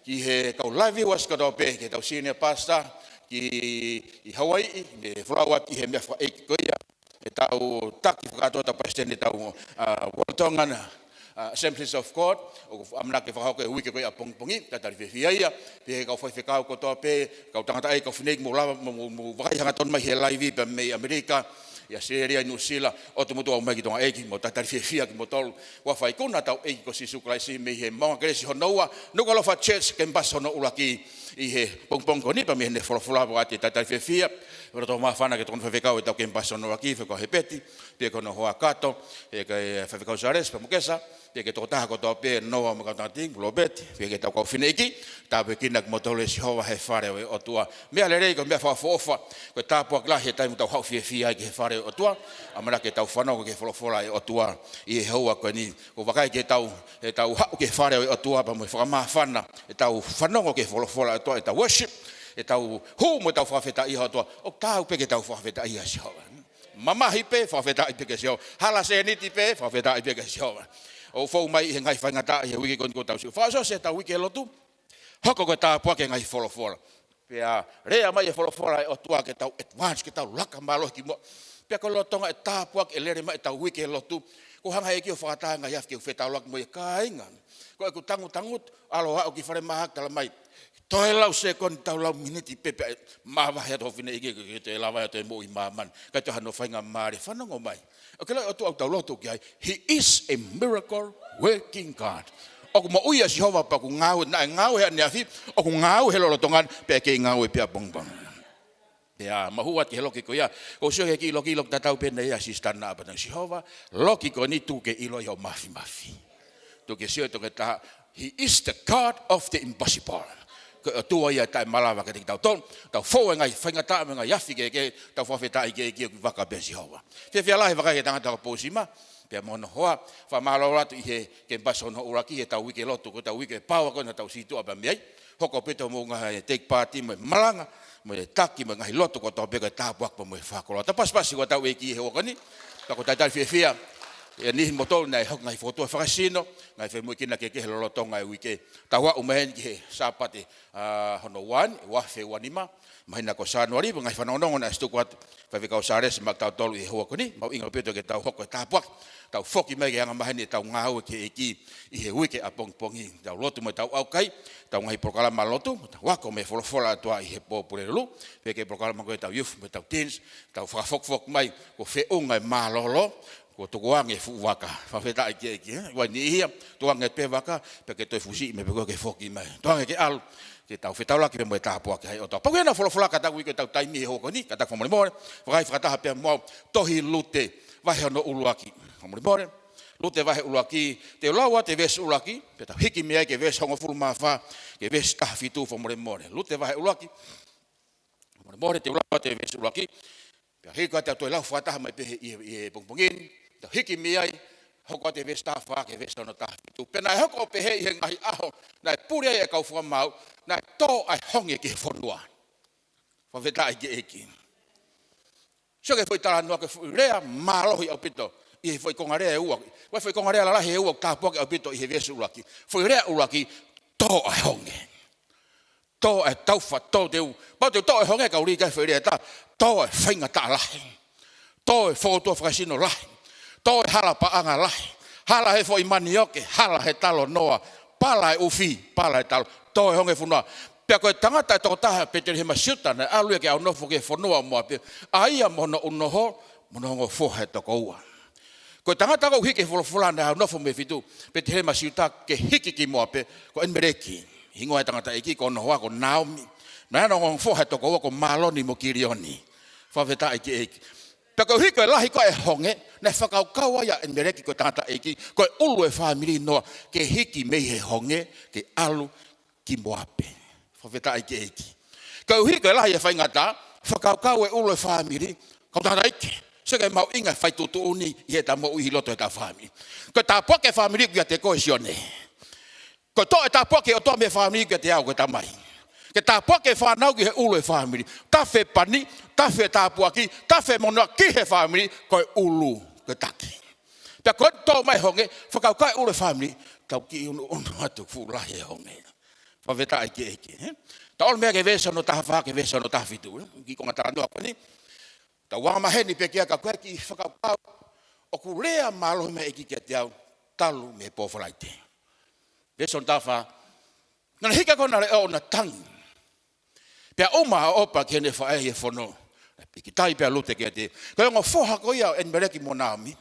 ki he kau live viewers kotoa pē, ki heʻetau senior pastor ki, ʻi Hawaii, mo e folau atu ʻi he meʻa fakaʻeiki ko ia, ʻetau taki fakakātoa, ʻetau palesiteni ʻetau, ā, World Tongan, ā, Assemblies of God, ʻoku ʻamanaki ke fakahoko he uike ko ia ʻapongipongi, talitali fiefia ia, pea ki he kau faifekau kotoa pē, kau tangataʻeiki, kau fineʻeiki, mou lava, mou, mou, mou vakai hangatonu mai he live pea mei ʻAmelika, ʻi ʻAositelēlia, ʻi Nuʻusila, ʻo tuʻu motuʻa mai ki Tonga ʻEiki, mau talitali fiefia kimoutolu. Ua fai kuna ʻetau ʻEiki ko Sīsū Kalaisi mei he Maunga Kelesi hono ua, Nukuʻalofa Church Campus hono ʻuluaki ʻi he pongipongi ko eni pea mei heʻene folofola ʻoku ʻoatu e talitali fiefia. Pea loto māfana ke tokoni faifekau ʻetau kemipasi hono ʻuluaki, Faifekau Hepeti, pea ko hono hoa Kato, ʻe kau Faifekau Sālesi, pea mo Kesa, pea ki he tokotaha kotoa pē, Noa mo e kau tangata, Lopeti, pea ki heʻetau kau fineʻeiki, tāpuekina kimoutolu ʻe Sihova he fale ʻo e ʻOtua. Meʻa lelei ko e meʻa fakaʻofoʻofa, ko e tāpuaki lahi he taimi ʻoku tau haʻu fiefia ai ki he fale ʻo e ʻOtua, ʻamanaki ke tau fanongo ki he folofola ʻa e ʻOtua ʻi he houa ko eni. ʻOku vakai ki heʻetau, heʻetau haʻu ki he fale ʻo e ʻOtua pea mo e fakamāfana, heʻetau fanongo ki he folofola ʻa e ʻOtua, heʻetau worship, heʻetau hū mo ʻetau fakafetaʻi ki he ʻOtua, ʻoku taau pē ke tau fakafetaʻi kia Sihova. Mamahi pē, fakafetaʻi pē kia Sihova. Hala sēniti pē, fakafetaʻi pē kia Sihova. ʻOku fou mai ʻi he ngaahi faingataʻa ʻi he uike ko eni kuo tau sio. Fakaʻosi ʻetau uike lotu, hoko ko e tāpuaki e ngaahi folofola. Pea lea mai e folofola ʻa e ʻOtua ke tau advance, ke tau laka mālohi ki muʻa. Pea ko e lolotonga e tāpuaki ʻe lele mai ʻetau uike lotu, ʻoku hanga ʻe he ʻEiki ʻo fakataha e ngaahi afi ke u fetaulaki mo e kāinga. Ko ʻeku tangutangutu, ʻalu ʻo aʻu ki falemahaki, talamai, toe lau sekoni, tau lau miniti pē pea mavahe atu ho fineʻeiki ke, ke toe lava atu e moʻui ʻi māmani. ʻIkai toe hano faingamālie, fanongo mai. ʻOku ke lau e ʻOtua ʻoku tau lotu ki ai. He is a miracle working God. ʻOku moʻui ʻa Sihova pea ʻoku ngāue, naʻe ngāue he ʻaneafi, ʻoku ngāue he lolotonga ni, pea kei ngāue pē ʻapongipongi. Pea mahua ki he loki ko ia, ʻoku ou sio ki he kiʻi loki, loki tatau pē ʻena ia Sisitā Naʻapanaua. Sihova, loki ko eni tuku ke ʻiloʻi hoʻo māfimafi. Tuku ke sio e toketā, He is the God of the impossible. Ko e ʻOtua ia taʻemalava kiate kitautolu, tau fou he ngaahi faingataʻa mo e ngaahi afi kehekehe, tau fakafetaʻi ki he ʻEiki ʻoku vaka pē ʻa Sihova. Fiefia lahi vakai ki he tangata ko Pousima, pea mo hono hoa, fakamālō atu ʻi he kemipasi hono ʻuluaki heʻetau uike lotu, ko ʻetau uike pau ko ena tau sītuʻa pea mei ai. Hoko pē ʻetau moʻunga he take part mo e malanga, mo e taki, mo e ngaahi lotu kotoa pē ko e tāpuaki pea mo e fakakoloa. Tau pasipasi ki hotau ʻEiki he houa ko eni, pea ʻoku talitali fiefia ʻa e niʻihi moutolu naʻe hoko ngaahi fokotuʻu fakasino, ngaahi femoʻuekina kehekehe lolotonga e uike. Tau aʻu mai heni ki he Sāpate, ʻa, hono ua ni, ua Fēpuali ni, māhina ko Sānuali, mo e ngaahi fanongonongo naʻe ʻosi tuku atu ʻe Faifekau Sālesi maʻa kitautolu ʻi he houa ko eni. Mahuʻinga ʻaupito ke tau hoko e tāpuaki, tau foki mai ke angamaheni ʻetau ngāue ki he ʻEiki ʻi he uike ʻapongipongi. Tau lotu mo ʻetau ʻaukai, ʻetau ngaahi polokalama lotu, tau ako mei he folofola ʻa e ʻOtua ʻi he pō Pulelulu, pea ki he polokalama ko ē ʻetau youth mo ʻetau teens, tau fakafokifoki mai, kuo feʻunga e mālōlō, kuo tukuange e fuʻu vaka. Fakafetaʻi ki he ʻEiki, ē? ʻOua ʻe niʻihi ia, tukuange pē vaka, pea ke toe fusiʻi mai pē koe ke foki mai. Tukuange ke ʻalu, ke tau fetaulaki pē mo e tāpuaki ʻa e ʻOtua. Pea ko ʻena folofola kātaki ko ʻetau taimi he houa ko eni, kātaki fakamolemole, vakai fakataha pea mo au, tohi Lute, vahe hono ʻuluaki. Fakamolemole, Lute vahe ʻuluaki, te u lau atu e veesi ʻuluaki, pea tau hiki mei ai ki he veesi hongofulu mā fā, ki he veesi taha fitu, fakamolemole. Lute vahe ʻuluaki, fakamolemole, te u lau atu e veesi ʻuluaki, pea hiki atu ʻo toe lau fakataha mai pē he, ʻi he, ʻi he pongipongi ni, tau hiki mei ai, hoko atu e veesi taha fā ki he veesi hono taha fitu. Pea naʻe hoko ʻo pehē ʻi he ngaahi ʻaho naʻe puli ai e kau fakamaau, naʻe tō ʻa e honge ki he fonua. Fakafetaʻi ki he ʻEiki. Sio ki he foʻi talanoa, ko e foʻi lea mālohi ʻaupito ʻi he foʻi konga lea ʻe ua. Ko e foʻi konga lea lalahi ʻe ua ʻoku tāpuaki ʻaupito ʻi he veesi ʻuluaki. Foʻi lea ʻuluaki, tō ʻa e honge. Tō e taufa, tō te u. Pau te u tō e honge, ka ʻoku ʻikai foʻi lea ʻe taha. Tō e faingataʻa lahi. Tō e fokotuʻu fakasino lahi. Tō e hala paʻanga lahi. Hala he foʻi manioke, hala he talanoa. Pala e ʻufi, pala e talo. Tō e honge fonua. Pea ko e tangata e tokotaha Petelihema Siuta naʻe ʻalu ia ke ʻaunofo ki he fonua ʻo Moape, ʻa ia mo hono ʻunoho, mo hono ongo foha ʻe toko ua. Ko e tangata ʻoku hiki he folofola naʻe ʻaunofo mei Fetuʻu, Petelihema Siuta, ke hiki ki Moape, ko ʻEnimeleki, hingoa e tangataʻeiki, ko hono hoa ko Naomi. Naʻe ʻi ai hono ongo foha ʻe toko ua ko Māloni mo Kilioni. Fakafetaʻi ki he ʻEiki. Pea koeʻuhi ko e lahi ko ē e honge, naʻe fakakaukau ai ʻa ʻEnimeleki ko e tangataʻeiki, ko e ʻulu e fāmili noa, ke hiki mei he honge, ke ʻalu ki Moape. Fakafetaʻi ki he ʻEiki. Koeʻuhi ko e lahi e faingataʻa, fakakaukau e ʻulu e fāmili, kau tangataʻeiki, sio ki he mahuʻinga e fai tuʻutuʻuni ʻi heʻeta moʻui ʻi loto heʻeta fāmili. Ko e tāpuaki e fāmili kiate koe Sione. Ko e tō e tāpuaki ʻa e ʻOtua mei he fāmili kiate au ko e tamai. Ke tāpuaki e fānau ki he ʻulu e fāmili. Tafe pani, tafe tāpuaki, tafe monū ki he fāmili, ko e ʻulu, ko e taki. Pea ko e tō mai honge, fakakaukau e ʻulu e fāmili, tau kiʻi ʻunuʻunu atu fuʻu lahi e honge. Fakafetaʻi ki he ʻEiki, ē? Tau ʻalu mei ai ki he veesi hono taha fā, ki he veesi hono taha fitu, ē? Kiʻi konga talanoa ko eni. Tau angamaheni pē ki ai ka ko e kiʻi fakakaukau ʻoku lea mālohi mai e ʻEiki kiate au talu mei he pō Falaite. Veesi hono taha fā. Naʻe hiki ʻa Kona ʻo ne tangi. Pea ʻuma ʻa ʻOpa ki heʻene faʻē ʻi he fono. Pīkitai pē ʻa Lute kiate ia. Ko e ongo foha ko ia ʻo ʻEnimeleki mo Naomi.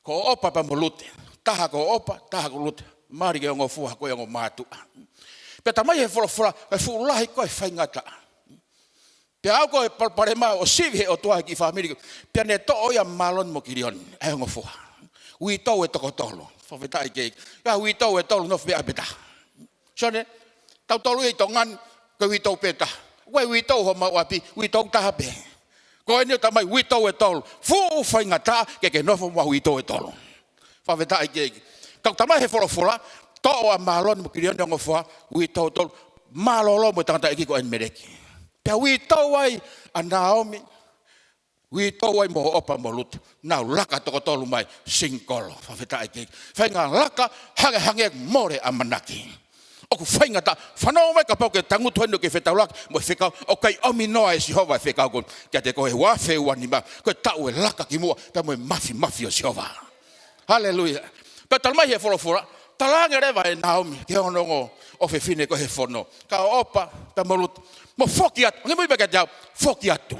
Ko ʻOpa pea mo Lute. Taha ko ʻOpa, taha ko Lute. Mali ki he ongo foha ko ia ongo mātuʻa. Pea talamai ʻe he folofola, ko e fuʻu lahi ko ē e faingataʻa. Pea aʻu ko e palopalema ʻo sivi he ʻOtua e kiʻi fāmili ko ē. Pea ne toʻo ia ʻa Māloni mo Kilioni, ʻa e ongo foha. Uitou ʻe toko tolu. Fakafetaʻi ki he ʻEiki. Ka uitou ʻe tolu, nofo pē ʻa e peta. Sione, tautolu ʻi Tonga ni, ko e uitou pē taha. Ko e uitou homau ʻapi, uitou taha pē. Ko eni ʻoku talamai uitou ʻe tolu. Fuʻu faingataʻa ke ke nofo mo e uitou ʻe tolu. Fakafetaʻi ki he ʻEiki. Ka ʻoku talamai he folofola, toʻo ʻa Māloni mo Kilioni ongo foha, uitou ʻe tolu. Mālōlō mo e tangataʻeiki ko ʻElimeleki. Pea uitou ai ʻa Naomi, uitou ai mo ʻOpa mo Lute. Nau laka toko tolu mai, singikolo. Fakafetaʻi ki he ʻEiki. Faʻahinga laka, hangehangē mole ʻamanaki. ʻOku faingataʻa, fanongo mai kapau ʻoku ke tangutu heni ʻoku ke fetaulaki mo e fekau, ʻoku ʻikai ʻomi noa ʻe Sihova e fekau ko eni kiate koe he ua afe ua nima, ko e taʻu e laka ki muʻa, pea mo e mafimafi ʻo Sihova. Haleluia. Pea talamai he folofola, talaange leva ʻe Naomi ki hono ongo ʻofefine ko ē he fono, ka ʻOpa, pea mo Lute, mou foki atu, ʻo ngali muimui pē kiate au, foki atu.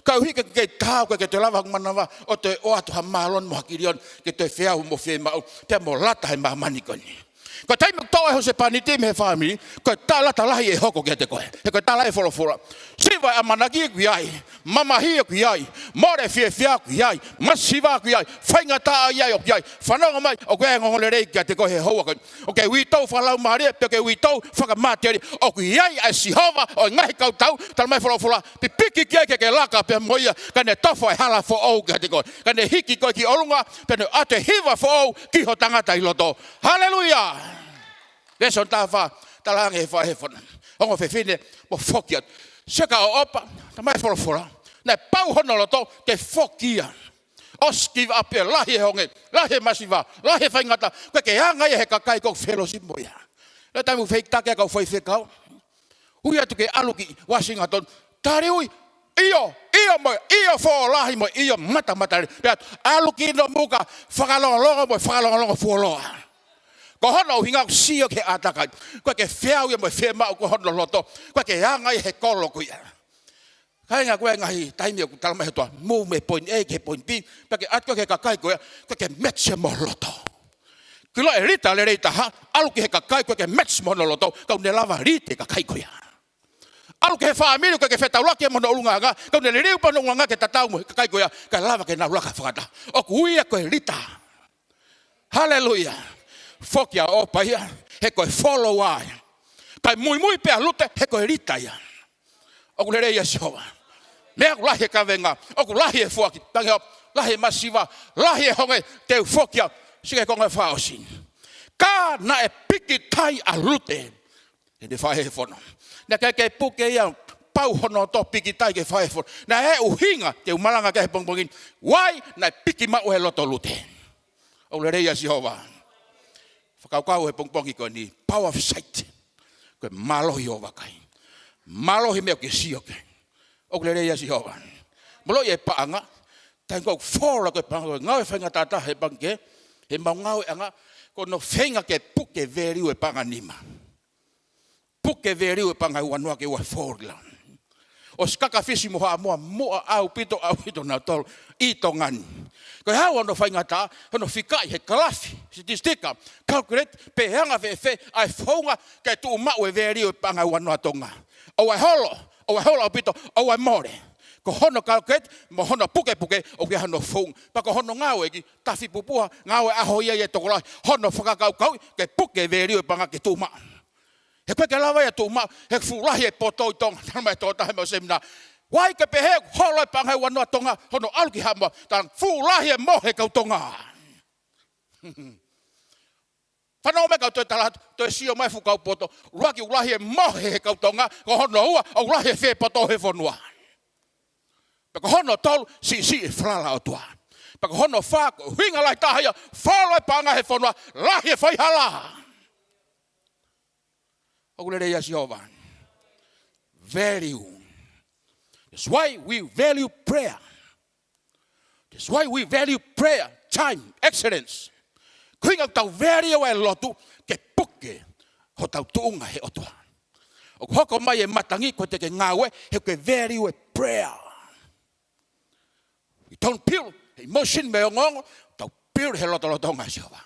Koeʻuhi ke ke taau, ʻoku ʻikai ke toe lava hoku manava ʻo toe ʻoatu ha Māloni mo ha Kilioni ke toe feau mo fiemaʻu, pea mo lata he māmani ko eni. Ko e taimi ʻoku toʻo ai e husepāniti mei he fāmili, ko e taʻelata lahi ʻe hoko kiate koe. He ko e tala ʻe he folofola, siva e ʻamanaki ʻoku ʻi ai, mamahi ʻoku ʻi ai, mole fiefia ʻoku ʻi ai, masiva ʻoku ʻi ai, faingataʻa ʻoku ʻi ai, ʻoku ʻi ai. Fanongo mai, ʻoku ʻi ai e ongoongolelei kiate koe he houa ko eni. ʻOku ke uitou fakalaumālie, pe ʻoku ke uitou fakamatelie, ʻoku ʻi ai ʻa Sihova ʻo e ngaahi kautau. Talamai folofola, pipiki ki ai ke ke laka pea mo ia, ka ne tofa e hala foʻou kiate koe. Ka ne hiki koe ki ʻolunga, pea ne ʻoatu e hiva foʻou ki ho tangata ʻi loto. Haleluia! Veesi hono taha fā, talaange he faʻahi fono, ongo ʻofefine, mou foki atu. Sio ka ʻOpa, talamai folofola, naʻe pau hono loto ke foki ia. ʻOsi give up ia, lahi e honge, lahi e masiva, lahi e faingataʻa, ʻoku ʻikai ke anga ia he kakai ʻoku felosi mo ia. Lea taimi ʻoku feitaki ai e kau faifekau, ui atu ke ʻalu ki Uasingatoni, tali ui, ʻio, ʻio mo, ʻio fōlahi mo, ʻio matamatalelei. Pea ʻalu ki Nomuka, fakalongolongo mo, fakalongolongo fuoloa. Ko hono ʻuhinga ʻoku sio ki he ʻātakai, ʻoku ʻikai ke feau ia mo e fiemaʻu ko ē hono loto, ʻoku ʻikai ke anga ia he kolo ko ia. Kāinga, ko e ngaahi taimi ʻoku talamai he ʻOtua, move mei he point A ki he point B, pea ke ʻatu ki he kakai ko ia, ʻoku ʻikai ke match ia mo ho loto. Ke ʻilo e lita lelei taha, ʻalu ki he kakai ʻoku ʻikai ke match mo hono loto, ka ʻoku ne lava lead e kakai ko ia. ʻAlu ki he fāmili ʻoku ʻikai ke fetaulaki mo hono ʻulungaanga, ka ʻoku ne liliu pē hono ʻulungaanga ke tatau mo e kakai ko ia, kae lava ke nau laka fakataha. ʻOku ui ia ko e lita. Haleluia. Foki ʻa ʻOpa ia, he ko e follower ia. Kae muimui pē ʻa Lute, he ko e lita ia. ʻOku lelei ʻa Sihova. Meʻa ʻoku lahi e kavenga, ʻoku lahi e foaki, tangi ʻoku lahi e masiva, lahi e honge, te u foki au. Sio ki he konga fakaʻosi. Ka naʻe pikitai ʻa Lute. Eni faʻahi fono. Naʻe ʻikai ke puke ia, pau hono loto, pikitai ki he faʻahi fono. Naʻe ʻuhinga ke u malanga ki ai he pongipongi ni. Why? Naʻe piki maʻu he loto ʻo Lute. ʻOku lelei ʻa Sihova. Fakakaukau he pongipongi ko eni, power of sight. Ko e mālohi ʻo e vakai. Mālohi e meʻa ʻoku ke sio ki ai. ʻOku lelei ʻa Sihova. Mālohi e paʻanga. Taimi ʻoku ke follow ko e paʻanga, ko e ngāue faingataʻa he paʻanga, he mau ngāueʻanga, ko hono feinga ke puke value e paʻanga nima. Puke value e paʻanga ua noa ke ua follow. ʻOsi kaka Fisi mo Haʻamoa muʻa ʻaupito, ʻaupito nautolu ʻi Tonga ni. Ko e hā hono faingataʻa, hono fikaʻi he kalafi, sitisika, calculate, pe anga fēfē ʻa e founga ke tuʻu maʻu e value e paʻanga ua noa Tonga. ʻOua ʻe holo, ʻoua ʻe holo ʻaupito, ʻoua ʻe mole. Ko hono calculate mo hono pukepuke ʻoku ʻi ai hono founga. Pea ko hono ngāueʻaki, tafi pupuha, ngāue ʻaho ia ʻa e tokolahi, hono fakakaukauʻi ke puke value e paʻanga ke tuʻu maʻu. He ʻoku ʻikai ke lava ia ʻo tuʻu maʻu he fuʻu lahi e poto ʻi Tonga. Talamai ʻe he tokotaha ʻi heʻemau semina, why ke pehē ʻoku holo e paʻanga ua noa Tonga hono ʻalu ki Haʻamoa? Talamai fuʻu lahi e mohe e kau Tonga. Fanongo mai kau toe tala atu, toe sio mai fuʻu kau poto. ʻUluaki, ʻoku lahi e mohe he kau Tonga, ko hono ua, ʻoku lahi e fie poto he fonua. Pea ko hono tolu, siʻisiʻi e falala ʻOtua. Pea ko hono fā, ko e ʻuhinga lahi taha ia, follow e paʻanga he fonua, lahi e faihala. ʻOku lelei ʻa Sihova. Value. That's why we value prayer. That's why we value prayer, time, excellence. Ko e ʻuhinga ʻoku tau value ʻa e lotu ke puke hotau tuʻunga he ʻOtua. ʻOku hoko mai e matangi ko ē te ke ngāue, he ʻoku ke value e prayer. We don't build emotion mei he ongoongo, tau build he lotolotonga ʻo Sihova.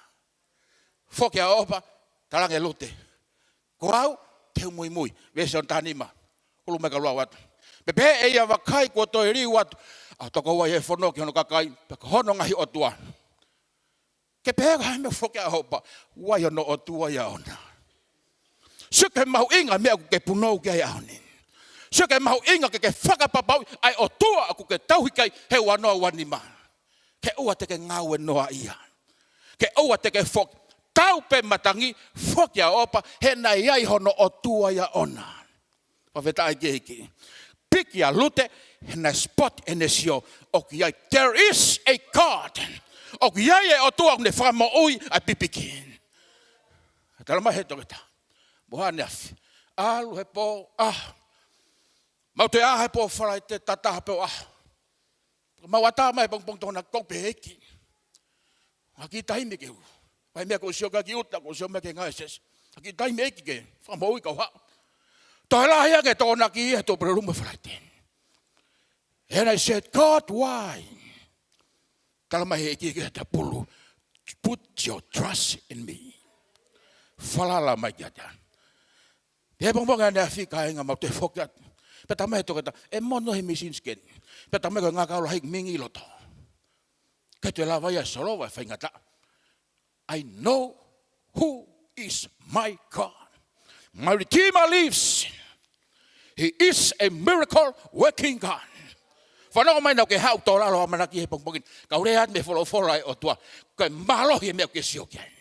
Foki ʻa ʻOpa, talaange ʻe Lute, ko au, te u muimui. Veesi hono taha nima, hulu mai ka u lau atu. Pea pehē ʻe ia, vakai, kuo toe liu atu ʻa e tokoua ʻi he fono ki hono kakai, pea ko hono ngaahi ʻotua. Ke pehē ko e hā e meʻa ʻoku foki ai ʻa ʻOpa? ʻOku ʻi ai hono ʻOtua ia ʻoʻona. Sio ki he mahuʻinga e meʻa ʻoku ke punou ki ai he ʻaho ni. Sio ki he mahuʻinga ke ke fakapapauʻi ʻa e ʻOtua ʻoku ke tauhi ki ai he ua noa ua nima. Ke ʻoua te ke ngāue noaʻia. Ke ʻoua te ke foki. Tau pē matangi, foki ʻa ʻOpa, he naʻe ʻi ai hono ʻOtua ia ʻoʻona. Fakafetaʻi ki he ʻEiki. Piki ʻa Lute, he naʻe spot ʻene sio, ʻoku ʻi ai, there is a God. ʻOku ʻi ai e ʻOtua ʻoku ne fakamoʻui ʻa e pipiki. Talamai ʻe he toketā, mo haʻane afi. ʻAlu he pō, ʻā. Mau toe ʻā he pō Falaite, tata he pō, ʻā. Mau ʻatā mai he pongipongi Tokonaki, kou pehē, ʻEiki, ha kiʻi taimi ke u, ʻai meʻa kou sio ki ai ki ʻuta, kou sio mai ki he ngaahi ʻēsesi. Ha kiʻi taimi, ʻEiki, ke fakamoʻui kau haʻu. Toe lahi ange e Tokonaki ia he tōpele lumu Falaite. And I said, "God, why?" Talamai ʻe he ʻEiki ki he tapulu, "Put your trust in me." Falala mai kiate au. He pongipongi ʻaneafi, kāinga, mau toe foki atu. Pea talamai ʻe he toketā, ʻe mono he mīsini scan. Pea talamai ko e ngāue ʻalu lahi, mingi loto. Ka ʻe toe lava ia ʻo solova e faingataʻa. I know who is my God. My Redeemer lives. He is a miracle working God. Fanongo mai, naʻa ke haʻu tō lalo ʻamanaki he pongipongi ni. Kau lea atu mei he folofola ʻa e ʻOtua. Ko e mālohi e meʻa ʻoku ke sio ki ai.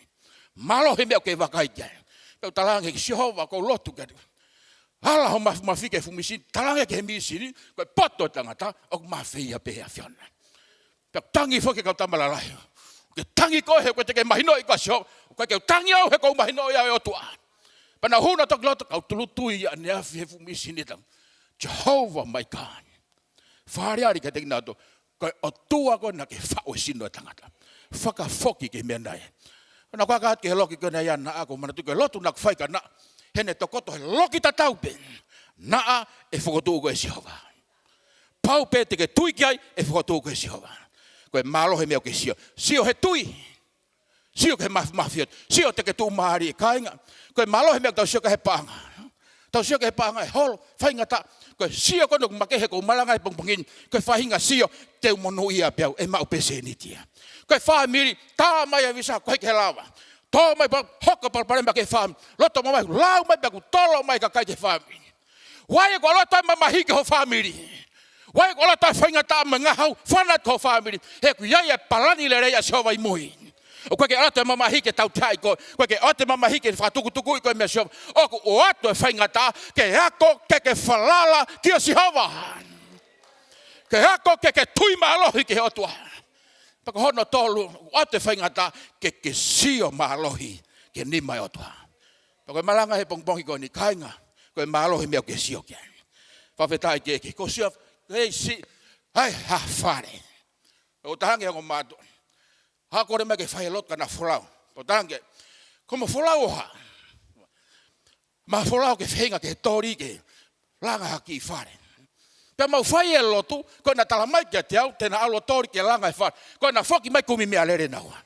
Mālohi e meʻa ʻoku ke vakai ki ai. Pea u talaange, Sihova, kou lotu ki ai. Ala hoʻo mafimafi ki he fuʻu mīsini, talaange ki he mīsini, ko e poto ʻo e tangata, ʻoku mafeia pē ʻe he ʻAfiona. Pea u tangi foki ki he kau tama lalahi. Ke tangi koe he ʻoku ʻikai te ke mahinoʻi koe ʻa Sihova, ʻoku ʻikai ke u tangi au he ʻoku ou mahinoʻi au e ʻOtua. Pea naʻa nau hū ʻo toki lotu, kau tūʻulutui ʻaneafi he fuʻu mīsini, talaange, Jehovah my God. Fāliali kiate kinautolu, ko e ʻOtua koe naʻa ke faʻu e sino ʻo e tangata. Fakafoki ki he meʻa ni. Naʻa ku kaka atu ki he loki ko ena ia, naʻa ku manatuʻi ko e lotu naʻa ku fai ka naʻe, heʻene tokoto he loki tatau pē. Naʻe fokotuʻu koe ʻe Sihova. Pau pē te ke tui ki ai, ʻe fokotuʻu koe ʻe Sihova. Ko e mālohi e meʻa ʻoku ke sio. Sio he tui. Sio ki he mafimafi atu. Sio te ke tuʻumālie, kāinga. Ko e mālohi e meʻa ʻoku tau sio ki ai he paʻanga. Tau sio ki ai he paʻanga, e holo, faingataʻa. Ko e sio ko ena ʻoku makehe he ʻoku ou malanga he pongipongi ni. Ko e faʻahinga sio, te u monūʻia pē au, ʻe maʻu pē sēniti ia. Ko e fāmili, tā mai e visa, ʻoku ʻikai ke lava. Tō mai pē, hoko e palopalema ki he fāmili. Loto mamahi, lau mai pē ʻoku tolo mai e kakai ki he fāmili. Why ʻoku ʻalu atu e mamahi ki ho fāmili? Why ʻoku ʻalu atu e faingataʻa mo e ngahau fānau ki ho fāmili? He ʻoku ʻi ai e palani lelei ʻa Sihova ʻi mui. ʻOku ʻikai ke ʻalu atu e mamahi ke tauteaʻi koe. ʻOku ʻikai ke ʻalu atu e mamahi ke fakatukutukuʻi koe meia Sihova. ʻOku ʻalu atu e faingataʻa ke ako ke ke falala kia Sihova. Ke ako ke ke tui mālohi ki he ʻOtua. Pea ko hono tolu, ʻoku ʻalu atu e faingataʻa ke ke sio mālohi ki he nima ʻo e ʻOtua. Pea ko e malanga he pongipongi ko eni, kāinga, ko e mālohi e meʻa ʻoku ke sio ki ai. Fakafetaʻi ki he ʻEiki, kou sio, hei si, ai ha fale. ʻOku ou talaange ki he ongo mātuʻa, ha kole mai ke fai e lotu ka naʻa folau. ʻOku ou talaange, ko hoʻomo folau ʻo hā? Mo e folau ke feinga ke toli ke langa ha kiʻi fale. Pea mau fai e lotu, ko ena talamai kiate au, te na ʻalu ʻo toli ke langa e fale. Ko ena foki mai kumi meʻalele naua.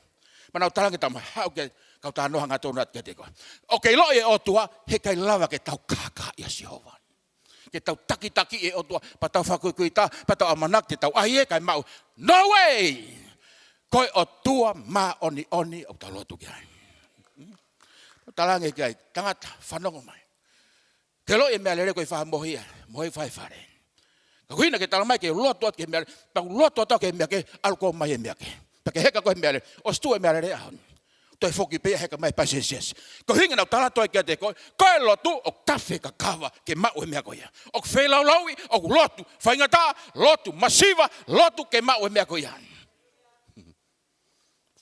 Pea nau talaange, tama, haʻu ke kau talanoa hangatonu atu kiate koe. ʻOku kei ʻilo e ʻOtua, heʻikai lava ke tau kākaaʻi ʻa Sihova. Ke tau takitakiʻi e ʻOtua, pea tau fakakuikui taha, pea tau ʻamanaki te tau ʻai ia kae maʻu. No way! Ko e ʻOtua māʻoniʻoni ʻoku tau lotu ki ai. Talaange ki ai, tangata, fanongo mai. Ke ʻiloʻi e meʻalele ʻoku ʻikai fai mohe ia, mohe fai fale. Ka ko e ʻuhinga ke talamai ke lotu atu ki he meʻalele, tau lotu atu ki he meʻa kehe, ʻalu koe mai e meʻa kehe. Pea ke heka koe he meʻalele, ʻosi tuʻu e meʻalele he ʻaho ni. Toe foki pē ia, heka mai pasi e siasi. Ko e ʻuhinga naʻa ku talaatu ai kiate koe, ko e lotu ʻoku tafe kakava ke maʻu e meʻa ko ia. ʻOku feilaulauʻi, ʻoku lotu faingataʻa, lotu masiva, lotu ke maʻu e meʻa ko ia.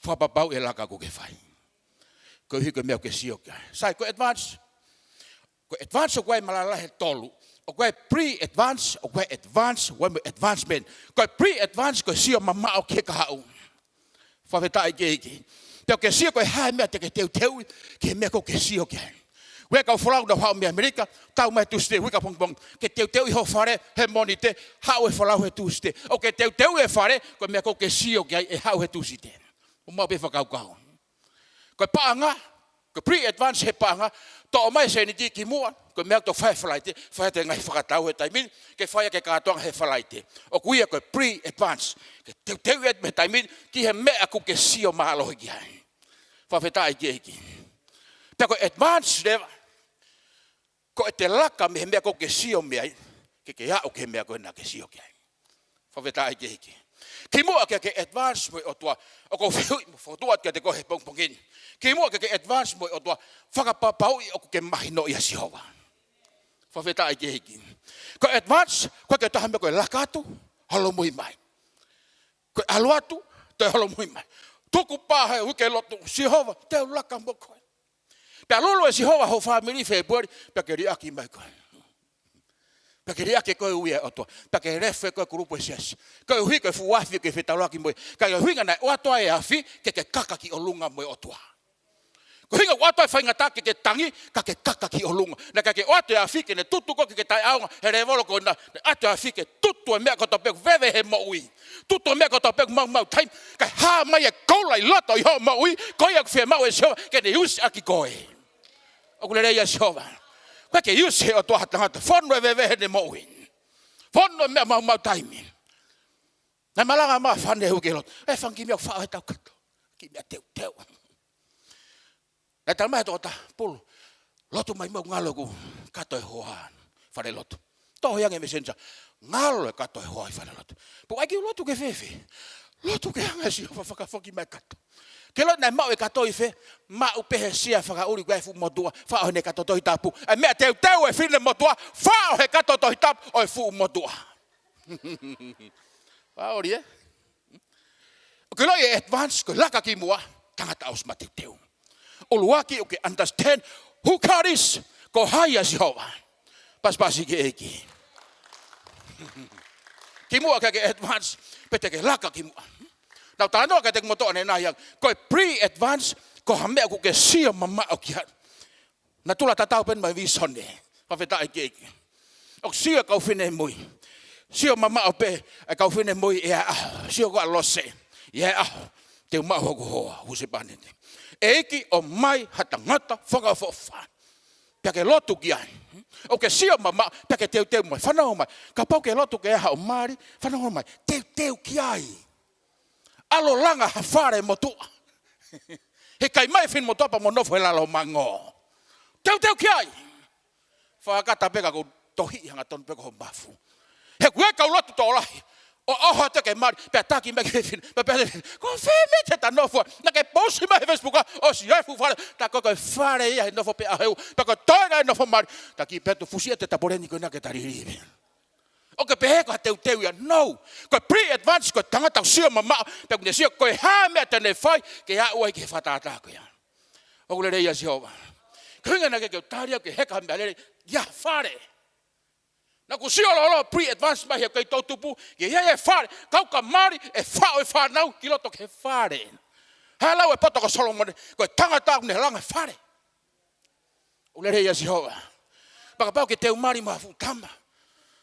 Fakapapauʻi e laka ʻoku ke fai. Koeʻuhi ko e meʻa ʻoku ke sio ki ai. Sai, ko e advance. Ko e advance ʻoku ʻi ai e malala ʻe tolu. ʻOku ʻi ai e pre-advance, ʻoku ʻi ai e advance, ʻoku ʻi ai mo e advancement. Ko e pre-advance ko e sio mamaʻo ki he kahaʻu. Fakafetaʻi ki he ʻEiki. Pea ʻoku ke sio ko e hā e meʻa te ke teuteuʻi ki he meʻa ʻoku ke sio ki ai. Uike kau folau naʻa ku haʻu mei ʻAmelika, tau mai Tūsite, uike pongipongi. Ke teuteuʻi ho fale he Mōnite, haʻu e folau he Tūsite. ʻOku ke teuteuʻi e fale, ko e meʻa ʻoku ke sio ki ai ʻe haʻu he Tūsite. ʻOku maʻu pē fakakaukau. Ko e paʻanga, ko e pre-advance he paʻanga, Toʻo mai e sēniti kimuʻa, ko e meʻa ʻoku tau fai he Falaite, fai atu e ngaahi fakatau he taimi ni, ke fai ʻaki e kātoanga he Falaite. ʻOku ʻi ai ko e pre-advance, ke teuteuʻi atu mei he taimi ni, ki he meʻa ʻoku ke sio mālohi ki ai. Fakafetaʻi ki he ʻEiki. Pea ko e advance leva, ko ʻete laka mei he meʻa ʻoku ke sio mei ai, ke ke aʻu ki he meʻa ko ē naʻa ke sio ki ai. Fakafetaʻi ki he ʻEiki. Kimuʻa ke ke advance mo e ʻOtua, ʻoku ou fehuʻi mo fokotuʻu atu kiate koe he pongipongi ni. Kimuʻa ke ke advance mo e ʻOtua, fakapapauʻi ʻoku ke mahinoʻi ʻa Sihova. Fakafetaʻi ki he ʻEiki. Ko e advance, ko e ke taha meʻa ko e laka atu, holomui mai. Ko e ʻalu atu, toe holomui mai. Tuku pē he uike lotu, Sihova, te u laka mo koe. Pea lolo ʻe Sihova ho fāmili Fēpueli, pea ke liʻaki mai koe. Pea ke liʻaki koe ʻe he ʻOtua. Pea ke left ʻe koe e kulupu ʻo e siasi. Koeʻuhi ko e fuʻu afi ʻoku ke fetaulaki mo ia. Ka ko e ʻuhinga naʻe ʻoatu ai e afi, ke ke kaka ki ʻolunga mo e ʻOtua. Ko e ʻuhinga ʻoku ʻoatu ai e faingataʻa ke ke tangi, ka ke kaka ki ʻolunga. Naʻe ʻikai ke ʻoatu e afi ke ne tutu koe ke ke taʻeʻaonga he lēvolo ko ena. Naʻe ʻoatu e afi ke tutu e meʻa kotoa pē ʻoku veve he moʻui. Tutu e meʻa kotoa pē ʻoku maumau taimi. Kae hā mai e koula ʻi loto ʻi hoʻo moʻui, ko ia ʻoku fiemaʻu ʻe Sihova ke ne use ʻaki koe. ʻOku lelei ʻa Sihova. ʻOku ʻikai ke use ʻe he ʻOtua ha tangata. Fonu e veve heʻene moʻui. Fonu e meʻa maumau taimi. Naʻe malanga mai e fānau he uike lotu. ʻE fanga kiʻi meʻa ʻoku faʻo he taukato. Kiʻi meʻa teuteu. Naʻe talamai ʻe he tokotaha, Pulu, lotu mai muʻa, ngalo ʻeku kato ʻo e hoa he fale lotu. Tohi ange e messenger, ngalo e kato ʻo e hoa he fale lotu. Pulu, ʻai ke u lotu ki fē? Lotu ke hanga ʻe Sihova ʻo fakafoki mai e kato. Ke ʻilo naʻe maʻu e kato ʻi fē? Maʻu pē he sea fakaʻuli ʻoku ʻi ai e fuʻu motuʻa, faʻo heʻene kato Tohi Tapu. ʻA e meʻa teuteu ʻa e finemotuʻa, faʻo he kato Tohi Tapu ʻo e fuʻu motuʻa. Faʻo ʻuli, ē? ʻOku ke ʻiloʻi e advance, ko e laka kimuʻa, tangata ʻosi mateuteu. ʻUluaki, ʻoku ke understand who God is, ko hai ʻa Sihova. Pasipasi ki he ʻEiki. Kimuʻa ke ke advance, pea te ke laka kimuʻa. Naʻa ku talanoa kiate kimoutolu ʻanenai ange, ko e pre-advance, ko ha meʻa ʻoku ke sio mamaʻo ki ai. Naʻe tula tatau pē mo e vīsone. Fakafetaʻi ki he ʻEiki. ʻOku sio e kau finemui. Sio mamaʻo pē e kau finemui ʻi he ʻaho. Sio ko ʻAlose. ʻI he ʻaho te u maʻu hoku hoa, husepāniti. ʻEiki, ʻomai ha tangata fakaʻofoʻofa. Pea ke lotu ki ai. ʻOku ke sio mamaʻo, pea ke teuteu mai. Fanongo mai. Kapau ʻoku ke lotu ki haʻo mali, fanongo mai. Teuteu ki ai. ʻAlu ʻo langa ha fale motuʻa. He ʻikai mai e finemotuʻa pea mo nofo he lalo mango. Teuteu ki ai. Fakakata pē ka ʻoku tohiʻi hangatonu pē ko ho mafu. He ʻoku ʻi ai e kau lotu tokolahi. ʻO ʻoho atu ke mali, pea taki mai ki he fine, pea pehē, ko fē meʻa te ta nofo ai? Naʻa ke pousi mai he Facebook, ʻosi ʻi ai e fuʻu fale, tā ko e fale ia he nofo pē ʻaho ʻe ua, pea ko e toe nai nofo mali, tā ki pē tu fusi e te tapoleni ko ena ke ta liliu. ʻOku ke pehē ko ha teuteu ia, no. Ko e pre-advance, ko e tangata ʻoku sio mamaʻo, pea ʻoku ne sio ko e hā e meʻa te ne fai, ke aʻu ai ki he fakatātā ko ia. ʻOku lelei ʻa Sihova. Ko e ʻuhinga naʻe ʻikai ke u tali au ke heka ha meʻalele, ʻi ha fale. Naʻa ku sio loloto pre-advance mai he kei toʻutupu, ʻi ai e fale, kau ka mali, ʻe faʻo e fānau, ki loto ki he fale. Hā e lau e poto ko Solomone, ko e tangata ʻoku ne langa e fale. ʻOku lelei ʻa Sihova. Pea kapau ʻoku ke teu mali mo ha fuʻu tama.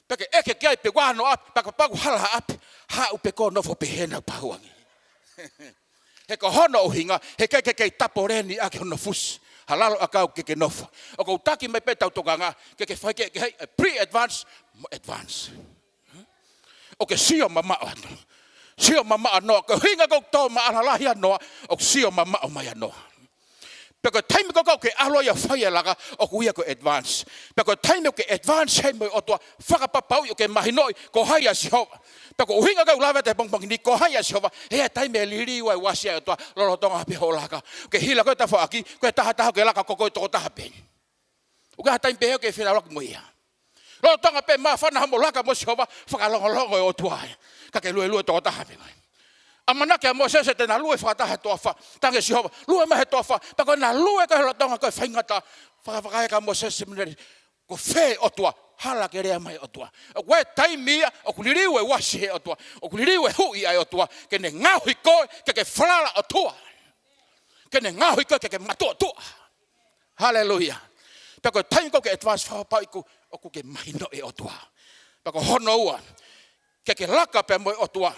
Pea ke ʻeke ki ai pe ʻoku ʻi ai hano ʻapi, pea kapau ʻoku hala ha ʻapi, haʻu pē koe ʻo nofo pē hena pau ange. He ko hono ʻuhinga, he ʻikai ke kei tapoleni ʻaki hono fusi ha lalo ʻakau ke ke nofo. ʻOku ou taki mai pē ʻetau tokanga, ke ke fai ke, ke hai, pre-advance, mo advance. ʻOku ke sio mamaʻo atu. Sio mamaʻo ʻa Noa, ko e ʻuhinga ʻoku tō maʻala lahi ʻa Noa, ʻoku sio mamaʻo mai ʻa Noa. Pea ko e taimi ko ē ʻoku ke ʻalu ai ʻo fai e laka, ʻoku ʻi ai ko e advance. Pea ko e taimi ʻoku ke advance ai mo e ʻOtua, fakapapauʻi ʻoku ke mahinoʻi ko hai ʻa Sihova. Pea ko e ʻuhinga ʻoku ou lave atu he pongipongi ni ko hai ʻa Sihova, he ʻi ai e taimi ʻe liliu ai e uasi ʻa e ʻOtua, lolotonga pē hoʻo laka. ʻOku ke hila ko e tafaʻaki, ko e taha taha ʻoku ke laka ko koe tokotaha pē. ʻOku ʻi ai ha taimi pehē ʻoku ke fetaulaki mo ia. Lolotonga pē māfana hoʻomo laka mo Sihova, fakalongolongo e ʻOtua ai. Ka ke luelue tokotaha pē mai. ʻAmanaki ʻa Mōsese te na lue fakataha he toafa. Talaange ʻe Sihova, lue mai he toafa. Pea ko ʻena lue ko ē he lolotonga ko e faingataʻa. Fakafakaeka ʻa Mōsese mo ne lea, ko fē ʻOtua, hala ke lea mai ʻOtua. ʻOku ʻi ai e taimi ia, ʻoku liliu e uasi he ʻOtua. ʻOku liliu e huʻi ʻa e ʻOtua. Ke ne ngaohi koe, ke ke falala ʻOtua. Ke ne ngaohi koe, ke ke matuʻotuʻa. Haleluia. Pea ko e taimi ko ē ʻoku ke advance, fakapapauʻi ʻoku ke mahinoʻi e ʻOtua. Pea ko hono ua, ke ke laka pē mo e ʻOtua.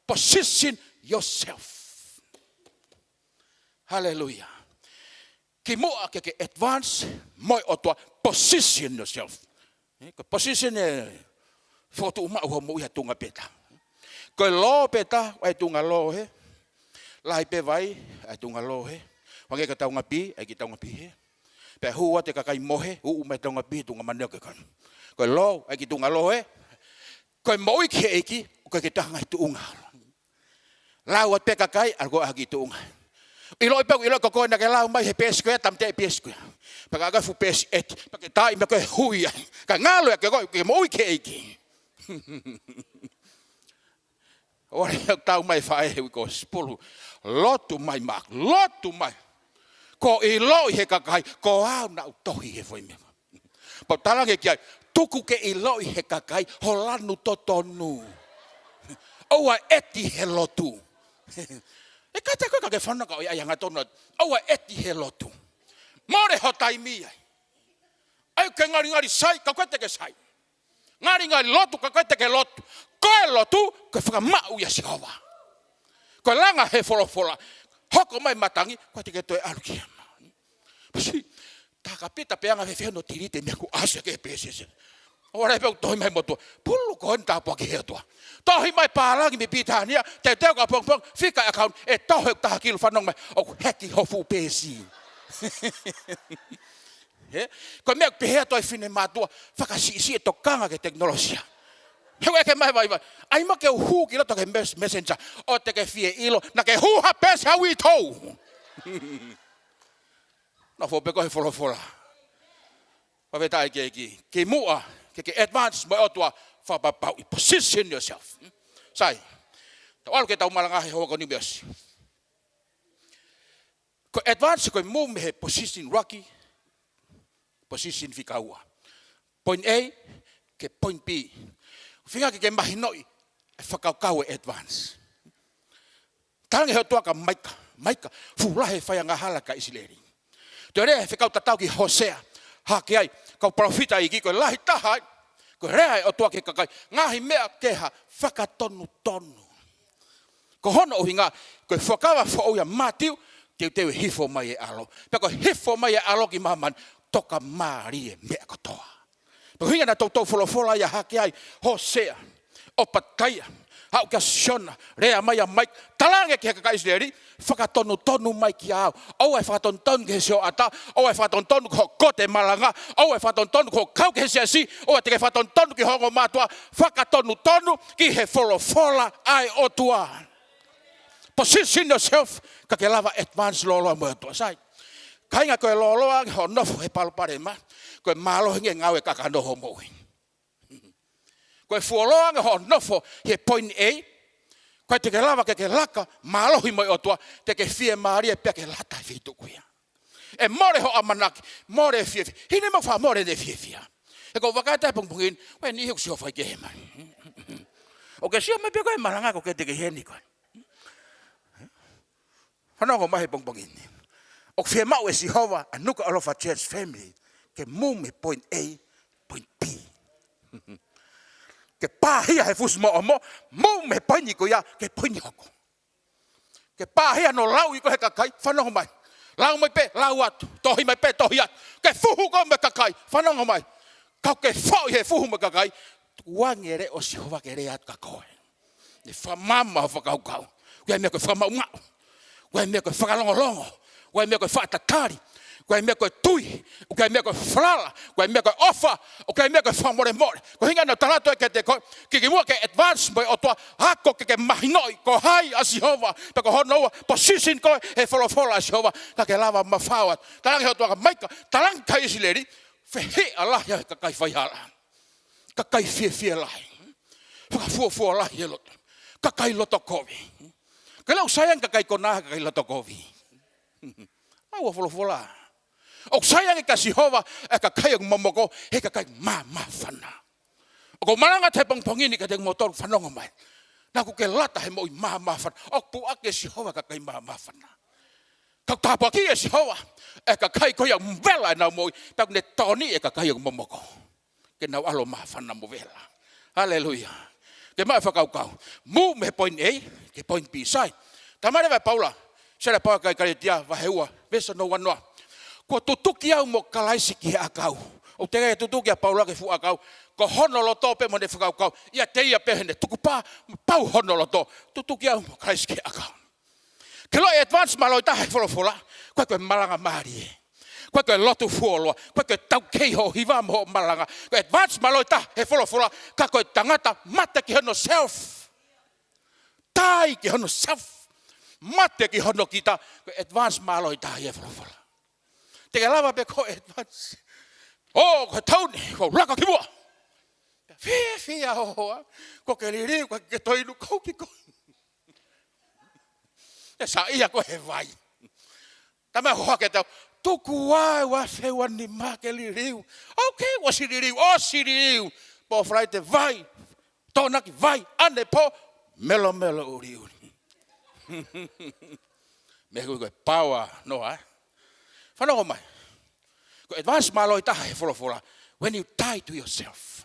Position yourself. Haleluia. Kimuʻa ke ke advance mo e ʻOtua, position yourself. Ē, ko e position ʻe fokotuʻu maʻu hoʻo moʻui ʻi ha tuʻunga pē taha. Ko e lō pē taha, ʻa e tuʻunga lō hē. Lahi pē vai, ʻa e tuʻunga lō hē. Hangē ko e taunga pī, ʻa e kiʻi taunga pī hē. Pea hū atu e kakai mohe, uʻu mai e taunga pī, tuʻunga mane ʻo ke kanu. Ko e lō, ʻa e kiʻi tuʻunga lō hē. Ko e moʻui ki he ʻEiki, ʻoku ʻikai ke toe ʻi ai ha ngaahi tuʻunga. Lau atu pē kakai, ʻalu koe ʻo ʻai ha kiʻi tuʻunga. ʻIloʻi pē, ʻiloʻi ko koe naʻa ke lau mai he peesi ko ē, tāmateʻi e peesi ko ē. Pea ka ʻai e fuʻu peesi ʻe, pea ke taaʻi mai ko e hui ai. Ka ngalo ia ke koe, ke moʻui ki he ʻEiki. ʻOua naʻa tau mai faʻē he uike ʻo sipulu. Lotu mai Maʻake, lotu mai. Kuo ʻiloʻi he kakai, ko au naʻa ku tohi he foʻi meʻa. Pea u talaange ki ai, tuku ke ʻiloʻi he kakai ho lanu totonu. ʻOua ʻeti he lotu. ʻE kātaki koe ka ke fanongo ka ʻoku ʻi ai e angatonu. ʻOua ʻeti he lotu. Mole ho taimi ai. ʻAi ke ngalingali sai, ka ʻoku ʻikai te ke sai. Ngalingali lotu, ka ʻoku ʻikai te ke lotu. Ko e lotu, ko e fakamaʻu ʻia Sihova. Ko e langa he folofola. Hoko mai matangi, ʻoku ʻikai te ke toe ʻalu ki ai. Pasi, tā ka pita pē anga fēfē hono tilite meʻa kuo ʻasi ki he peesi. ʻOua ʻe pehē ʻoku tohi mai motuʻa. Pulu ko eni tāpuaki he ʻOtua. Tohi mai pālangi mei Pilitānia, teuteu ki ʻapongipongi, fika e account, ʻe tohi ʻe taha kilu fanongo mai, ʻoku heki ho fuʻu peesi. Hē? Ko e meʻa ʻoku pehē atu ai e finemātuʻa, fakasiʻisiʻi e tokanga ki he tekinolosia. He ʻoku ʻeke mai vaivai. ʻAi mo ke u hū ki loto ki he mes-, messenger, ʻoua te ke fie ʻilo, naʻa ke hū ha peesi ha uitou. Nofo pē koe he folofola. Fakafetaʻi ki he ʻEiki. Kimuʻa ke ke advance mo e ʻOtua, fakapapauʻi, position yourself. Sai. Tau ʻalu ki heʻetau malanga he houa ko eni ʻoku ʻosi. Ko e advance ko e move mei he position ʻuluaki, position fika ua. Point A ki he point B. Feinga ke ke mahinoʻi e fakakaukau e advance. Talaange he ʻOtua kia Maika, Maika, fuʻu lahi e faiangahala ʻa e kakai ʻIsileli. Toe lea he fekau tatau ki Hōsea, hake ai, kau palōfita iiki ko e lahi taha ai, ko e lea e ʻOtua ki he kakai, ngaahi meʻa ke ha fakatonutonu. Ko hono ʻuhinga, ko e Fuakava Foʻou ʻia Mātiu, teuteu e hifo mai e ʻAlo. Pea ko e hifo mai e ʻAlo ki māmani, toka mālie e meʻa kotoa. Pea ko e ʻuhinga naʻa toutou folofola ai, hake ai, Hōsea, ʻOpataia, aʻu kia Siona, lea mai ʻa Maika, talaange ki he kakai ʻIsileli, fakatonutonu mai kia au. ʻOua ʻe fakatonutonu ki he sioʻata, ʻoua ʻe fakatonutonu ki hoʻo kote malanga, ʻoua ʻe fakatonutonu ki hoʻo kau ki he siasi, ʻoua te ke fakatonutonu ki ho ongo mātuʻa, fakatonutonu ki he folofola ʻa e ʻOtua. Position yourself, ka ke lava advance lōloa mo e ʻOtua. Sai. Kāinga, ko e lōloa ange hoʻo nofo he palopalema, ko e mālohi ange e ngāue ʻa e kakano ʻi hoʻo moʻui. Ko e fuoloa ange hoʻo nofo he point A, ʻoku ʻikai te ke lava ke ke laka mālohi mo e ʻOtua, te ke fiemālie pea ke lata he feituʻu ko ia. ʻE mole hoʻo ʻamanaki, mole e fiefia. Hine mo fa mole ʻene fiefia. He ʻoku ou vakai atu he pongipongi ni, ʻoku ʻi ai e niʻihi ʻoku sio fai kehe mai. ʻOku ke sio mai pē koe he malanga ka ʻoku ʻikai te ke ʻi heni koe. Fanongo mai he pongipongi ni. ʻOku fiemaʻu ʻe Sihova ʻa e Nuka ʻAlofa Church family ke move mei he point A, point B. Ke pāhia he fusi moʻomo, move mei he poini ko ia ki he poini hoko. Ke pāhia hono lauʻi koe he kakai, fanongo mai. Lau mai pē, lau atu. Tohi mai pē, tohi atu. Ke fuhu koe mo e kakai, fanongo mai. Ka ʻoku ke foʻi he fuhu mo e kakai, tukuange e leʻo ʻo Sihova ke lea atu kia koe. Ne fakamaama hoʻo fakakaukau. ʻOku ʻi ai e meʻa ko e fakamaʻumaʻu. ʻOku ʻi ai e meʻa ko e fakalongolongo. ʻOku ʻi ai e meʻa ko e fakatatali. ʻOku ʻi ai e meʻa ko e tui. ʻOku ʻi ai e meʻa ko e falala. ʻOku ʻi ai e meʻa ko e ʻofa. ʻOku ʻi ai e meʻa ko e fakamolemole. Ko e ʻuhinga naʻa ku tala atu ai kiate koe, kimuʻa ke advance mo e ʻOtua, ako ke ke mahinoʻi ko hai ʻa Sihova. Pea ko hono ua, position koe he folofola ʻa Sihova. Ka ke lava mafao atu. Talaange he ʻOtua kia Maika, talaange ki he kakai ʻIsileli, fehiʻa lahi ʻa e kakai faihala. Kakai fiefia lahi. Fakafuofua lahi e loto. Kakai loto kovi. Ka ʻoku sai ange kakai konā, kakai loto kovi. Lau ʻa e folofola. ʻOku sai ange kia Sihova e kakai ʻoku momoko, he kakai māmāfana. ʻOku ou malanga atu he pongipongi ni kiate kimoutolu, fanongo mai. Naʻa ʻoku ke lata he moʻui māmāfana. ʻOku puʻaki ʻe Sihova e kakai māmāfana. Ka ʻoku tāpuakiʻi ʻe Sihova e kakai ko ia ʻoku vela ʻenau moʻui, pea ʻoku ne tokoniʻi e kakai ʻoku momoko ke nau ʻalu ʻo māfana mo vela. Haleluia. Ke maʻu e fakakaukau. Move mei he point A ki he point B, sai. Talamai leva ʻe Paula, sio ki he Paula ki he kakai Kalētia, vahe ua, veesi hono uanoa. Kuo tutuki au mo Kalaisi ki he ʻakau. ʻOku teʻeki ke tutuki ʻa Paula ki he fuʻu ʻakau. Ko hono loto pē mo ʻene fakakaukau. ʻIate ia pē ʻene tukupā, pau hono loto. Tutuki au mo Kalaisi ki he ʻakau. Ke ʻilo e advance mālohi taha he folofola. Ko e, ko e malanga mālie. Ko e, ko e lotu fuoloa. Ko e, ko e taukei hoʻo hiva mo hoʻo malanga. Ko e advance mālohi taha he folofola. Ka ko e tangata mate ki hono self. Tai ki hono self. Mate ki hono kita. Ko e advance mālohi taha he folofola. Te ke lava pē ko e advance. ʻO, ko e taʻu ni, ko e laka ki muʻa. Fiefia hoʻo hoa, ko ke liliu, ko ke toe inu, ko ki ko. Te sa ia ko he vai. Tama hoʻo hoa ke tau, tuku ai ʻa e feua nima ke liliu. Okay, ʻosi liliu, ʻosi liliu. Pō Falaite vai. Tōnaki vai, ʻanepō, melomelo ʻuliʻuli. Mea kui ko e power, no, ē? Fanongo mai. Ko e advance mālohi taha he folofola. When you die to yourself.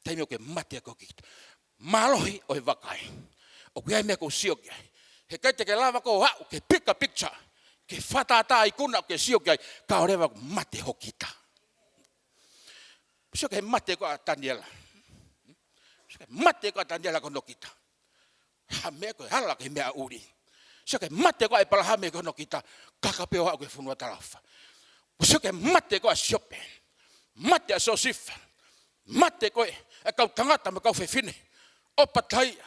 Taimi ʻoku ke mate ai koe kita. Mālohi ʻo e vakai. ʻOku ʻi ai e meʻa ʻoku ou sio ki ai. Heʻikai te ke lava koe ʻo aʻu ki he bigger picture. Ki he fakatātā ikuna ʻoku ke sio ki ai. Kae ʻoua leva kuo mate ho kita. Sio ki he mate ko ē ʻa Taniela. Sio ki he mate ko ē ʻa Taniela ko hono kita. Ha meʻa ko e hala ki he meʻa ʻuli. Sio ki he mate ko ē ʻa ʻĒpalahame ko hono kita. Kaka pē ʻo aʻu ki he fonua talaʻofa. Sio ki he mate ko ē ʻa Siope. Mate ʻa Siosifa. Mate ko ē ʻa e kau tangata mo e kau fefine. ʻOpataia.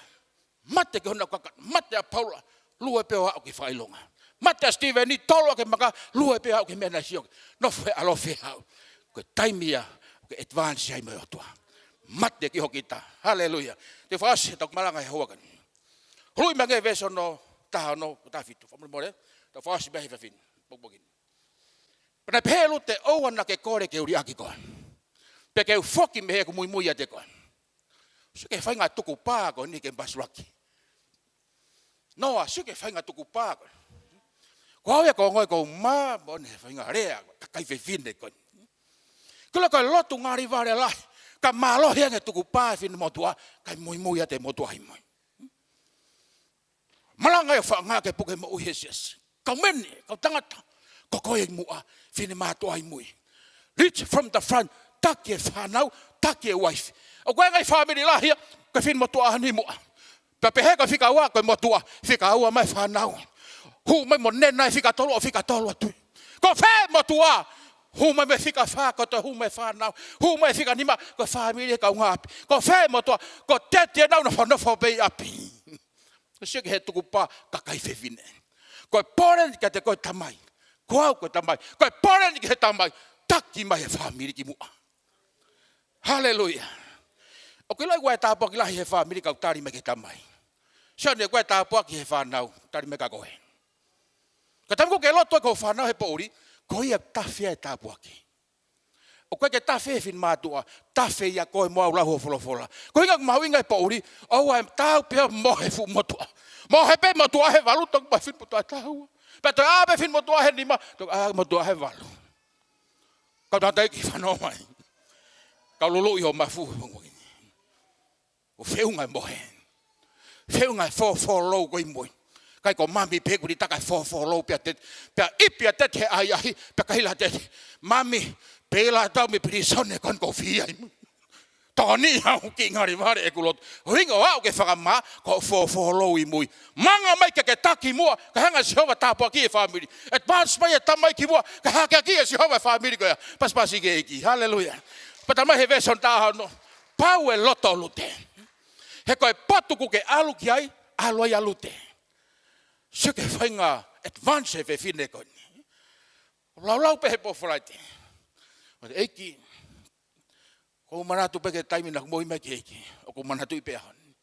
Mate ki hono kaka, mate ʻa Paula, lue pē ʻo aʻu ki he fakaʻilonga. Mate ʻa Sitīveni, tolo ʻaki e maka, lue pē ʻo aʻu ki he meʻa naʻe sio ki ai. Nofo he ʻalofi hau. Ko e taimi ia, ko e advance ai mo e ʻOtua. Mate ki ho kita. Haleluia. Te u fakaʻosi ʻetau malanga he houa ko eni. Huluʻi mai ange veesi hono taha ono, ko e taha fitu. Fakamolemole, tau fakaʻosi mai he efiafi ni. Pokopoko ni. Pea naʻe pehē ʻe Lute, ʻoua naʻa ke kole ke u liʻaki koe. Pea ke u foki mei heʻeku muimui ʻiate koe. Sio ki he faʻahinga tukupā ko eni ke masivaki. Noa, sio ki he faʻahinga tukupā ko eni. Ko au ia ko ngoe ko ma, mo ne faʻahinga lea, kakai fefine ko eni. Kula ko e lotu ngali vale lahi, ka mālohi ange tukupā e finemotuʻa, kae muimui ʻiate motuʻa ʻi mui. Malanga ʻo fakaʻaongaʻi ke puke moʻui he siasi. Kau meni, kau tangata. Ko koe ʻi muʻa, finemātuʻa ʻi mui. Lead from the front, taki e fānau, taki e uaifi. ʻOku ʻi ai e ngaahi fāmili lahi ia, ko e finemotuʻa ʻi muʻa. Pea pehē ko e fika ua, ko e motuʻa, fika ua mai fānau. Hū mai mo nena e fika tolu, ʻo fika tolu atu. Ko fē motuʻa, hū mai mo e fika fā, ko e toe hū mai fānau. Hū mai fika nima, ko e fāmili e kaungāʻapi. Ko fē motuʻa, ko teti ʻenau nofonofo pē ʻi ʻapi. Sio ki he tukupā kakai fefine. Ko e pole ni kiate koe tamai. Ko au ko e tamai. Ko e pole ni ki he tamai. Taki mai e fāmili ki muʻa. Haleluia. ʻOku ʻiloʻi ʻoku ʻi ai e tāpuaki lahi he fāmili kau tali mai ki he tamai. Sio ʻoku ʻi ai e tāpuaki he fānau. Tali mai kia koe. Ka taimi ko ē ke lotu ai ki hoʻo fānau he poʻuli. Ko ia tafe ai e tāpuaki. ʻOku ʻikai ke tafe he finemātuʻa, tafe ia koe mo au lau hoʻo folofola. Ko e ʻuhinga ʻoku mahuʻinga e poʻuli, ʻoua ʻe tau pē ʻo mohe fuʻu motuʻa. Mohe pē motuʻa he valu toki mai finemotuʻa taha ua. Pea toe ʻā pē finemotuʻa he nima, toki ʻā motuʻa he valu. Kau tangataʻeiki fanongo mai. Kau luluʻi hoʻo mafu. ʻO feʻunga e mohe. Feʻunga e fōfōlou ko ē ʻi mui. ʻIkai ko mami pē kuo lī taka e fōfōlou pea teti. Pea ʻipi ʻa teti he ʻahiʻahi, pea kaila teti. Mami, pē la tau mei pilīsone ko eni ʻoku ou fie ʻi mui. Tokoni au ki ngali vale ʻeku lotu. ʻUhinga ʻo aʻu ki he fakamā, ko e fōfōlou ʻi mui. Manga mai ke ke taki muʻa, kae hanga ʻe Sihova ʻo tāpuakiʻi e fāmili. Advance mai e tamai ki muʻa, kae hakeakiʻi ʻe Sihova e fāmili ko ia. Pasipasi ki he ʻEiki. Haleluia. Pea talamai he veesi hono taha ono. Pau e loto ʻo Lute. He ko e potu kuo ke ʻalu ki ai, ʻalu ai ʻa Lute. Sio ki he faʻahinga advance e fefine ko eni. Laulau pē he pō Falaite. ʻEiki, ʻoku ou manatu pē ki he taimi naʻá ku moʻui mai ki he ʻEiki. ʻOku ou manatuʻi pē ʻaho ni.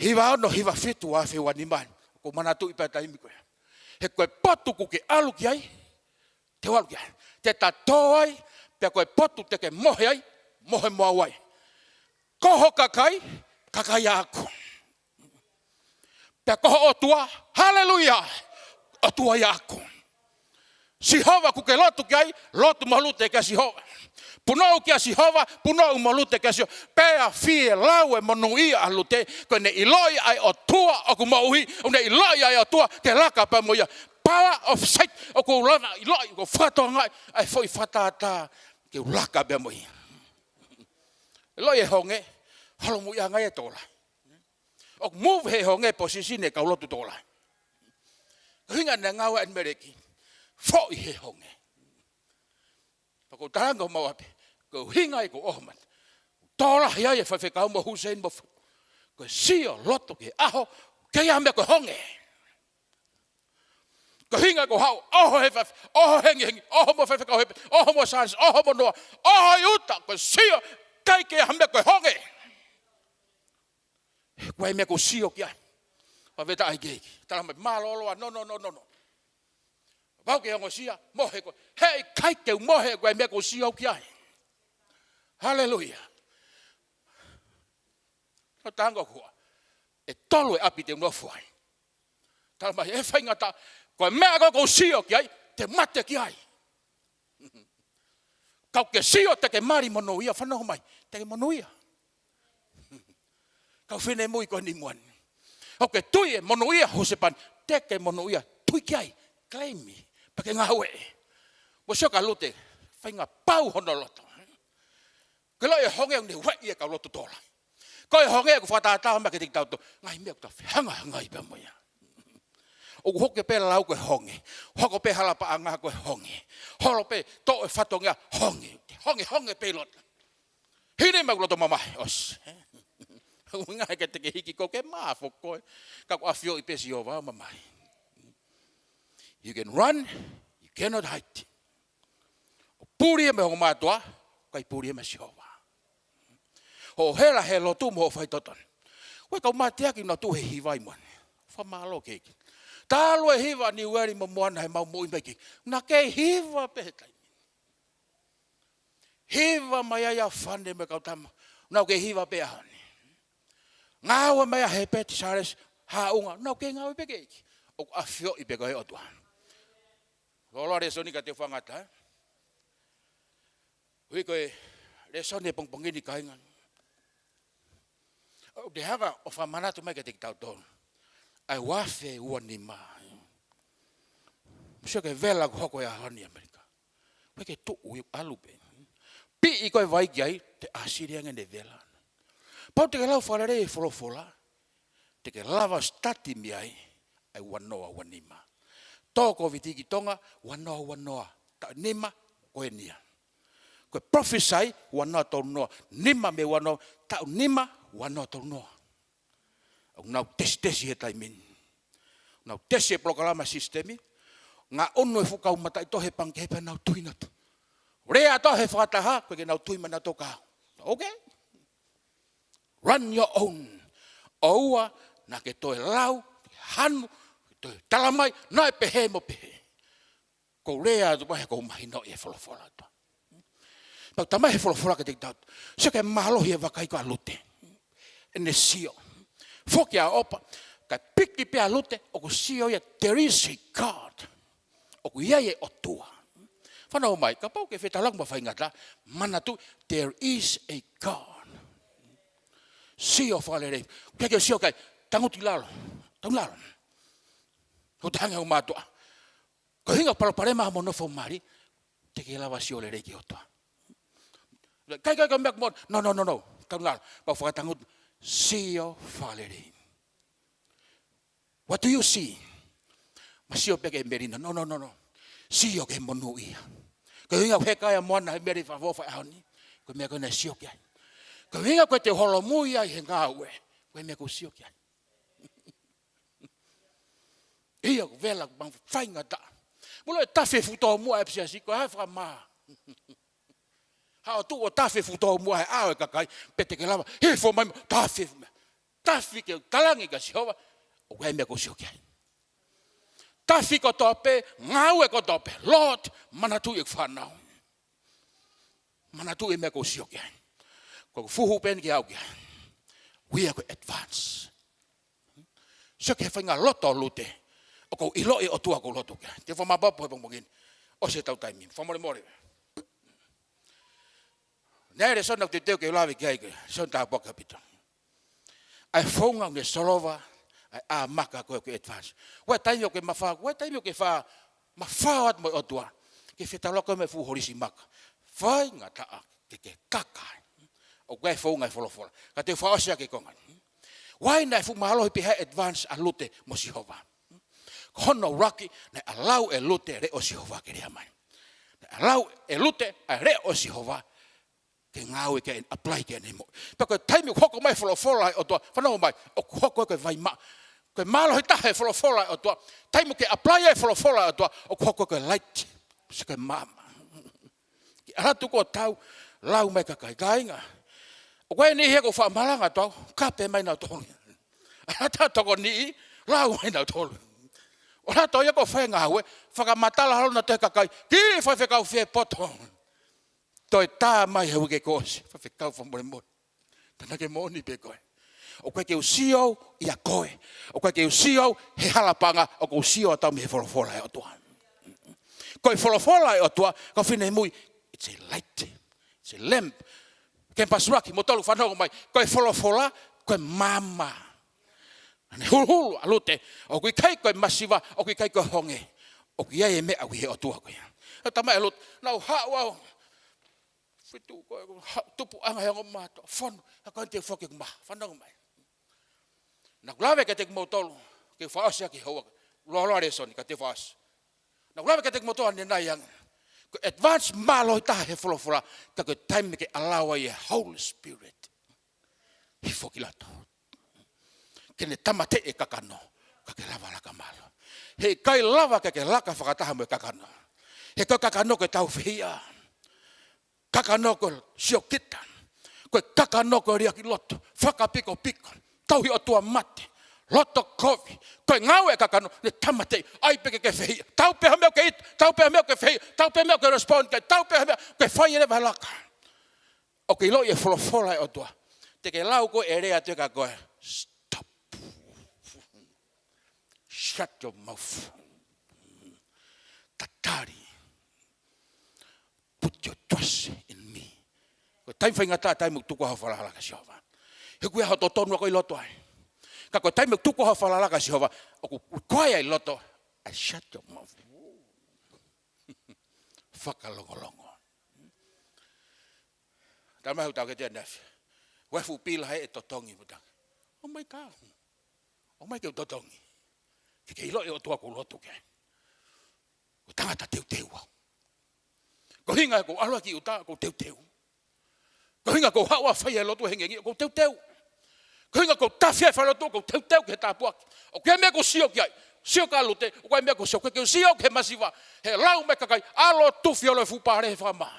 Hiva ono, hiva fitu ʻa e feua nima. ʻOku ou manatuʻi pē taimi ko ē. He ko e potu kuo ke ʻalu ki ai, te u ʻalu ki ai. Te ta tō ai, pea ko e potu te ke mohe ai, mohe mo au ai. Ko ho kakai, kakai ʻaʻaku. Pea ko ho ʻOtua, haleluia, ʻOtua ʻaʻaku. Sihova kuo ke lotu ki ai, lotu mo Lute kia Sihova. Punou kia Sihova, punou mo Lute kia Sihova. Pea fie lau e monūʻia ʻa Lute, ko ʻene ʻiloʻi ʻa e ʻOtua ʻoku moʻui, ʻo ne ʻiloʻi ʻa e ʻOtua, te laka pē mo ia. power of sight, ʻoku ou lava ʻiloʻi, ʻoku ou fakatokangaʻi ʻa e foʻi fakatātā ke u laka pea mo ia. ʻIloʻi e honge, holomui ʻanga ia e tokolahi. ʻOku move he honge position e kau lotu tokolahi. Ko e ʻuhinga naʻe ngāue ʻa ʻElimeleki, foʻi he honge. Pea ko e talanga ʻoku mau ʻapi, ko e ʻuhinga ia ʻoku ou ʻoho mai. Tokolahi ai e faifekau mo Hussein mo fu-, ko e sio loto ki he ʻaho, ʻoku ʻi ai ha meʻa ko e honge. Ko e ʻuhinga ʻoku ou haʻu, ʻoho he faif-, ʻoho hengihengi, ʻoho mo e faifekau he pe-, ʻoho mo Sānesi, ʻoho mo Noa, ʻoho ʻi ʻuta, ko e sio, ʻikai ke ʻi ai ha meʻa ko e honge. He ko e meʻa ʻoku ou sio ki ai. Pea veta ai ke, tala mai mālōlō ā, no, no, no, no, no. Pau ke ongosia, mohe koe. He ʻikai ke u mohe, ko e meʻa ʻoku ou sio ki ai. Haleluia. Ko e talanga ʻoku ʻoho. ʻE tolu e ʻapi te u nofo ai. Tala mai, ʻe faingataʻa, ko e meʻa ko ē ʻoku ou sio ki ai, te u mate ki ai. Ka ʻoku ke sio te ke mali monūʻia, fanongo mai, te ke monūʻia. Kau finemui ko eni ʻi muʻa ni. ʻOku ke tui e monūʻia, husepāniti, te ke monūʻia, tui ki ai, claim, pea ke ngāueʻi. Mo sio kia Lute, faingapau hono loto. Ko e ʻilo e honge ʻoku ne ueʻi e kau lotu tokolahi. Ko e honge ʻoku fakatātā mai kiate kitautolu. Ngaahi meʻa ʻoku tau fehangahangai pea mo ia. ʻOku hoko pē lau ko e honge. Hoko pē hala paʻanga ko e honge. Holo pē toʻo e fatongia honge. Honge, honge pē loto. Hili mai ʻoku loto mamahi, ʻosi. Ngaahi ke te ke hiki ko ke mafoko. Ka ʻoku ʻafioʻi pē Sihova mamahi. You can run, you cannot hide. ʻO puli ia mei ho mātuʻa, ʻikai puli ia mei Sihova. Hoʻo hela he lotu mo hoʻo faitotonu. Ko e kau mateaki naʻa nau tuʻu he hiva ʻi muʻa ni. Fakamālō ki he ʻEiki. Talu e hiva Niueli mo Moana he mau moʻui mai ki. Naʻa ke hiva pē he taimi. Hiva mai ai ʻa Fane mo e kau tama. Naʻa ke hiva pē ʻaho ni. Ngāue mai ʻa Hepeti, Sālesi, Haʻunga. Naʻa ke ngāue pē ki he ʻEiki. ʻOku ʻafioʻi pē koe ʻe he ʻOtua. Loloa lēsoni ka te u fakangata, ē? Ui ko e lēsoni e pongipongi ni kāinga. ʻOku te hanga ʻo fakamanatu mai kiate kitautolu. ʻA e ua afe ua nima. Mo sio ki he vela ʻoku hoko he ʻaho ni ʻi ʻAmelika. ʻOku ʻikai ke tuʻu, ʻoku ʻalu pē. Piʻi ko e vai ki ai, te ʻāsili ange ʻene vela. Pau te ke lau fakalelei e folofola. Te ke lava study mei ai, ʻa e ua noa ua nima. Tō Kōviti ki Tonga, ua noa ua noa, taʻu nima, ko eni ia. Ko e prophesy, ua noa tolu noa, nima mei ua noa, taʻu nima, ua noa tolu noa. ʻOku nau tesitesi he taimi ni. Nau tesi e polokalama sisitemi, ngaʻunu e fuʻu kau mataʻitohi he pangikē pea nau tui nautolu. Lea atu he fakataha, ʻoku ʻikai ke nau tui mai nautolu ka. Okay? Run your own. ʻOua naʻa ke toe lau, hanu, toe tala mai, naʻe pehē mo pehē. Ko e lea atu pē he ʻoku ou mahinoʻi e folofola atu. Pea ʻoku talamai he folofola kiate kitautolu. Sio ki he mālohi e vakai ko ē ʻa Lute. ʻEne sio. Foki ʻa ʻOpa, kae piki pē ʻa Lute, ʻoku sio ia, there is a God. ʻOku ʻi ai e ʻOtua. Fanongo mai, kapau ʻoku ke fetaulaki mo e faingataʻa, manatuʻi, there is a God. Sio fakalelei. Pea ke sio ki ai, tangutu ʻi lalo. Tangutu ʻi lalo. Hoʻo tangi ho mātuʻa. Ko e ʻuhinga palopalema mo e nofo mali, te ke lava sio lelei ki he ʻOtua. Kai, kai, kai, meʻa mo, no, no, no, no. Tangutu ʻi lalo. Pea u fakatangutu, sio fakalelei. What do you see? Ma sio pē ki he melino. No, no, no, no. Sio ki he monūʻia. Ko e ʻuhinga ʻoku heka ai ʻa Moana he meli fakaʻofoʻofa ʻaho ni. Ko e meʻa ko ē naʻe sio ki ai. Ko e ʻuhinga ko ē te u holomui ai he ngāue. Ko e meʻa ʻoku ou sio ki ai. ʻIo, ko e vela ʻoku mau faingataʻa. Mou ʻilo e tafe fuʻu tōmuʻa e F C C, ko e hā e fakamā. Haʻu ʻo tuʻu ʻo tafe fuʻu tōmuʻa he ʻao e kakai, pea te ke lava, hifo mai, tafe fuʻu meʻa. Tafe ke u talaange kia Sihova, ʻoku ʻi ai e meʻa ʻoku ou sio ki ai. Tafe kotoa pē, ngāue kotoa pē, Lord, manatuʻi ʻeku fānau. Manatuʻi e meʻa ʻoku ou sio ki ai. Ko e fuhu pē eni ke aʻu ki ai. We are going advance. Sio ki he faʻahinga loto ʻo Lute. ʻOku ou ʻiloʻi e ʻOtua ʻoku ou lotu ki ai. Te u fakamaʻopoʻopo he pongipongi ni. ʻOsi ʻetau taimi. Fakamolemole. Naʻe lēsoni ʻoku teuteu ke lave ki ai ko e lēsoni tāpuaki ʻaupito. ʻA e founga ʻoku ne solova ʻA e ʻā maka ko ē ʻoku ke advance. ʻOku ʻi ai e taimi ʻoku ke mafao, ʻoku ʻi ai e taimi ʻoku ke fa-, mafao atu mo e ʻOtua. Ke fetaulaki mo e fuʻu holisi maka. Faingataʻa ke ke kaka ai. ʻOku ʻi ai e founga e folofola. Ka te u fakaʻosi ʻaki e konga ni. ʻOku ʻi ai e fuʻu mālohi pē ʻa e advance ʻa Lute mo Sihova. Ko hono ʻuluaki, naʻe ʻalu ʻa Lute ʻo leʻo Sihova ke lea mai. Naʻe ʻalu ʻa Lute ʻo leʻo Sihova ke ngāue ki ai, apply ki heʻene moʻui. Pea ko e taimi ʻoku hoko mai e folofola ʻa e ʻOtua, fanongo mai, ʻoku hoko ko e vai maʻa. Ko e mālohi taha e folofola ʻa e ʻOtua. Taimi ʻoku ke apply ai e folofola ʻa e ʻOtua, ʻoku hoko ko e light. Sio ko e maama. Ke ʻalu atu ko e tau, lau mai kakai, kāinga. ʻOku ʻi ai e niʻihi ʻoku ou faʻa malanga atu au, kape mai nautolu. ʻAlu atu ʻo tokoniʻi, lau mai nautolu. ʻAlu atu ia ʻo fai e ngāue, fakamatala holo nautolu ki he kakai, ki he faifekau fie poto. Toe tā mai he uike kuo ʻosi, faifekau fakamolemole. Tānaki moʻoni pē koe. ʻOku ʻikai ke u sio ia koe. ʻOku ʻikai ke u sio he hala paʻanga, ʻoku ou sio atu au mei he folofola ʻa e ʻOtua. Ko e folofola ʻa e ʻOtua, kau finemui, it's a light. It's a lamp. Ke pasulaki, mo tolu fanongo mai, ko e folofola, ko e maama. Naʻe huluhulu ʻa Lute, ʻoku ʻikai ko e masiva, ʻoku ʻikai ko e honge. ʻOku ʻi ai e meʻa ʻoku ʻi he ʻOtua ko ia. Naʻe tā mai ʻa Lute, naʻa ku haʻu au. Fitu ko e, ha-, tupuʻanga he ongo mātuʻa, fonu, ha ko e te foki ʻeku maha, fanongo mai. Naʻa ku lave kiate kimoutolu, ke fakaʻosi ʻaki houa, loaloa lēsoni, ka te fakaʻosi. Naʻa ku lave kiate kimoutolu ʻanenai ange. Ko e advance mālohi taha he folofola, ka ko e taimi ke ʻalu ai e Holy Spirit. Hifo ki loto. Ke ne tāmateʻi e kakano, ka ke lava laka mālohi. Heʻikai lava ke ke laka fakataha mo e kakano. He ko e kakano ko e taufehiʻa. Kakano ko e siokita. Ko e kakano ko e liʻaki loto. Fakapikopiko. Tauhi ʻotua mate. Loto kovi. Ko e ngāue ʻa e kakano, ne tāmateʻi. ʻAi pē ke ke fehiʻa. Tau pē ha meʻa ʻoku ke ʻita. Tau pē ha meʻa ʻoku ke fehiʻa. Tau pē ha meʻa ʻoku ke respond ki ai. Tau pē ha meʻa ʻoku ke fai e leva e laka. ʻOku ke ʻiloʻi e folofola ʻa e ʻOtua. Te ke lau ko e lea atu kia koe. Stop. Shut your mouth. Tatali. Put your trust in me. Ko e taimi faingataʻa, taimi ʻoku tuku ai hoʻo falala kia Sihova. He ʻoku ʻi ai hoʻo totonu ʻoku ʻi loto ai. Ka ko e taimi ʻoku tuku ai hoʻo falala kia Sihova, ʻoku, ʻoku ʻi ai e loto. I shut your mouth. Fakalongolongo. Tala mai hotau ke te anafi. Ua fuʻu pila he ʻe totongi mo tau. ʻOmai kau. ʻOmai ke u totongi. Ke ke ʻiloʻi ʻOtua ʻoku ou lotu ki ai. Ko e tangata teuteu au. Ko e ʻuhinga ʻoku ou ʻalu ki ʻuta, ʻoku ou teuteu. Ko e ʻuhinga ʻoku ou haʻu ʻo fai e lotu hengihengi, ʻoku ou teuteu. Ko e ʻuhinga ʻoku ou tafe ʻo fai e lotu, ʻoku ou teuteu ki he tāpuaki. ʻOku ʻi ai e meʻa ʻoku ou sio ki ai. Sio kia Lute, ʻoku ʻi ai e meʻa ʻoku ou sio, ʻoku ʻikai ke u sio ki he masiva. He lau mai e kakai, ʻalu ʻo tufi ʻo ʻalu e fuʻu pale he fakamaau.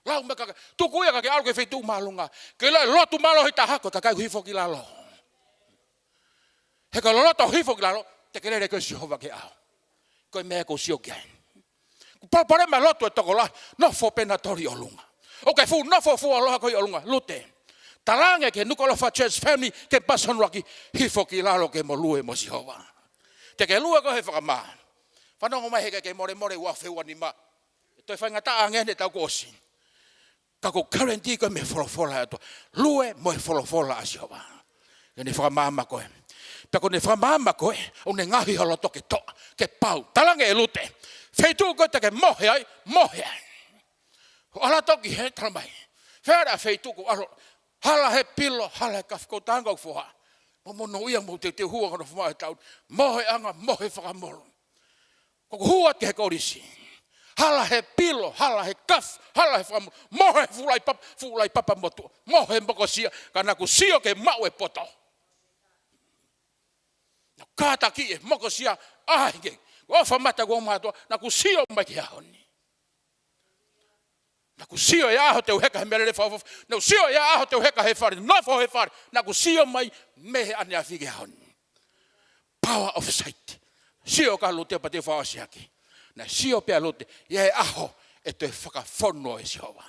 Lau mai e kakai, tuku ia kae ʻalu ki he feituʻu māʻolunga. Ke lau e lotu mālohi taha ko e kakai ʻoku hifo ki lalo. He ka loloto hifo ki lalo, te ke lele ko Sihova ki he ʻao. Ko e meʻa ʻoku ou sio ki ai. Ko e palopalema e lotu ʻa e tokolahi, nofo pē nautolu ʻi ʻolunga. ʻOku ke fuʻu nofo fuoloa ko ē ʻi ʻolunga, Lute. Talaange ki he Nukuʻalofa Church family, ke pasonulaki hifo ki lalo ke mo lue mo Sihova. Te ke lue koe he fakamaau. Fanongo mai he ʻikai ke molemole ua feua nima. ʻE toe faingataʻa ange ʻene tau kuo ʻosi. Ka ʻoku ou guarantee koe mei he folofola ʻa e ʻOtua. Lue mo e folofola ʻa Sihova. Ke ne fakamaama koe. Pea ko ʻene fakamaama koe, ʻoku ne ngaohi ho loto ke toʻa, ke pau. Talaange ʻe Lute. Feituʻu ko ē te ke mohe ai, mohe ai. Hoʻo ʻalu atu ki hē, tala mai. Fēfē ʻa e feituʻu ʻoku ʻalu, hala he pilo, hala he kafi, ko e tangata ʻoku foha. Mo monūʻia mo teuteu hua hono fuma e tau. Moheʻanga, mohe fakamolū. Ko ʻeku hū atu ki he kolisi. Hala he pilo, hala he kafi, hala he fakamolū. Mohe fuʻu laʻi papa, fuʻu laʻi papa motuʻa. Mohe mokosia, ka naʻa ku sio ke maʻu e poto. Naʻa ku kātaki e mokosia, ʻa hiki. ʻOfa mata ʻoku mātuʻa, naʻa ku sio mai ki he ʻaho ni. Naʻa ku sio ʻi he ʻaho te u heka he meʻalele fakaʻofoʻofa. Naʻa ku sio ʻi he ʻaho te u heka he fale, nofo he fale. Naʻa ku sio mai mei he ʻaneafi ki he ʻaho ni. Power of sight. Sio kia Lute pea te u fakaʻosi ʻaki. Naʻe sio pē ʻa Lute, ʻi he ʻaho ʻe toe fakafonu ʻe Sihova.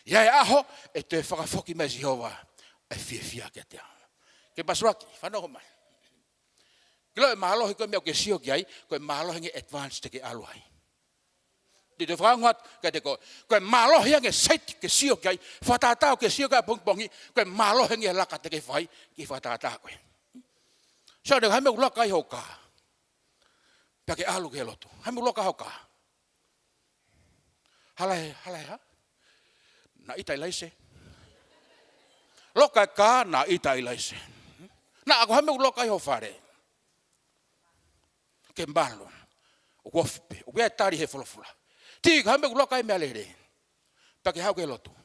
ʻI he ʻaho ʻe toe fakafoki mai ʻe Sihova e fiefia kiate au. Ke pasonulaki, fanongo mai. Ke ʻilo e mālohi ko e meʻa ʻoku ke sio ki ai, ko e mālohi ange e advance te ke ʻalu ai. Te u toe fakaongo atu kiate koe, ko e mālohi ange e sight ke sio ki ai, fakatātā ʻoku ke sio ki ai ʻapongipongi, ko e mālohi ange e laka te ke fai, ke fakatātā koe. Sio, ne ka hame ʻoku loka ai ho kā. Pea ke ʻalu ki he lotu. Hame ʻoku loka ai ho kā. Hala e, hala e hā? Naʻe ʻita ʻi laise. Loka e kā, naʻe ʻita ʻi laise. Naʻa ko hame ʻoku loka ai ho fale. Ke malu. ʻOku ofi pē. ʻOku ʻi ai e tali he folofola. Tī, ka hame ʻoku loka ai meʻalele. Pea ke haʻu ki he lotu.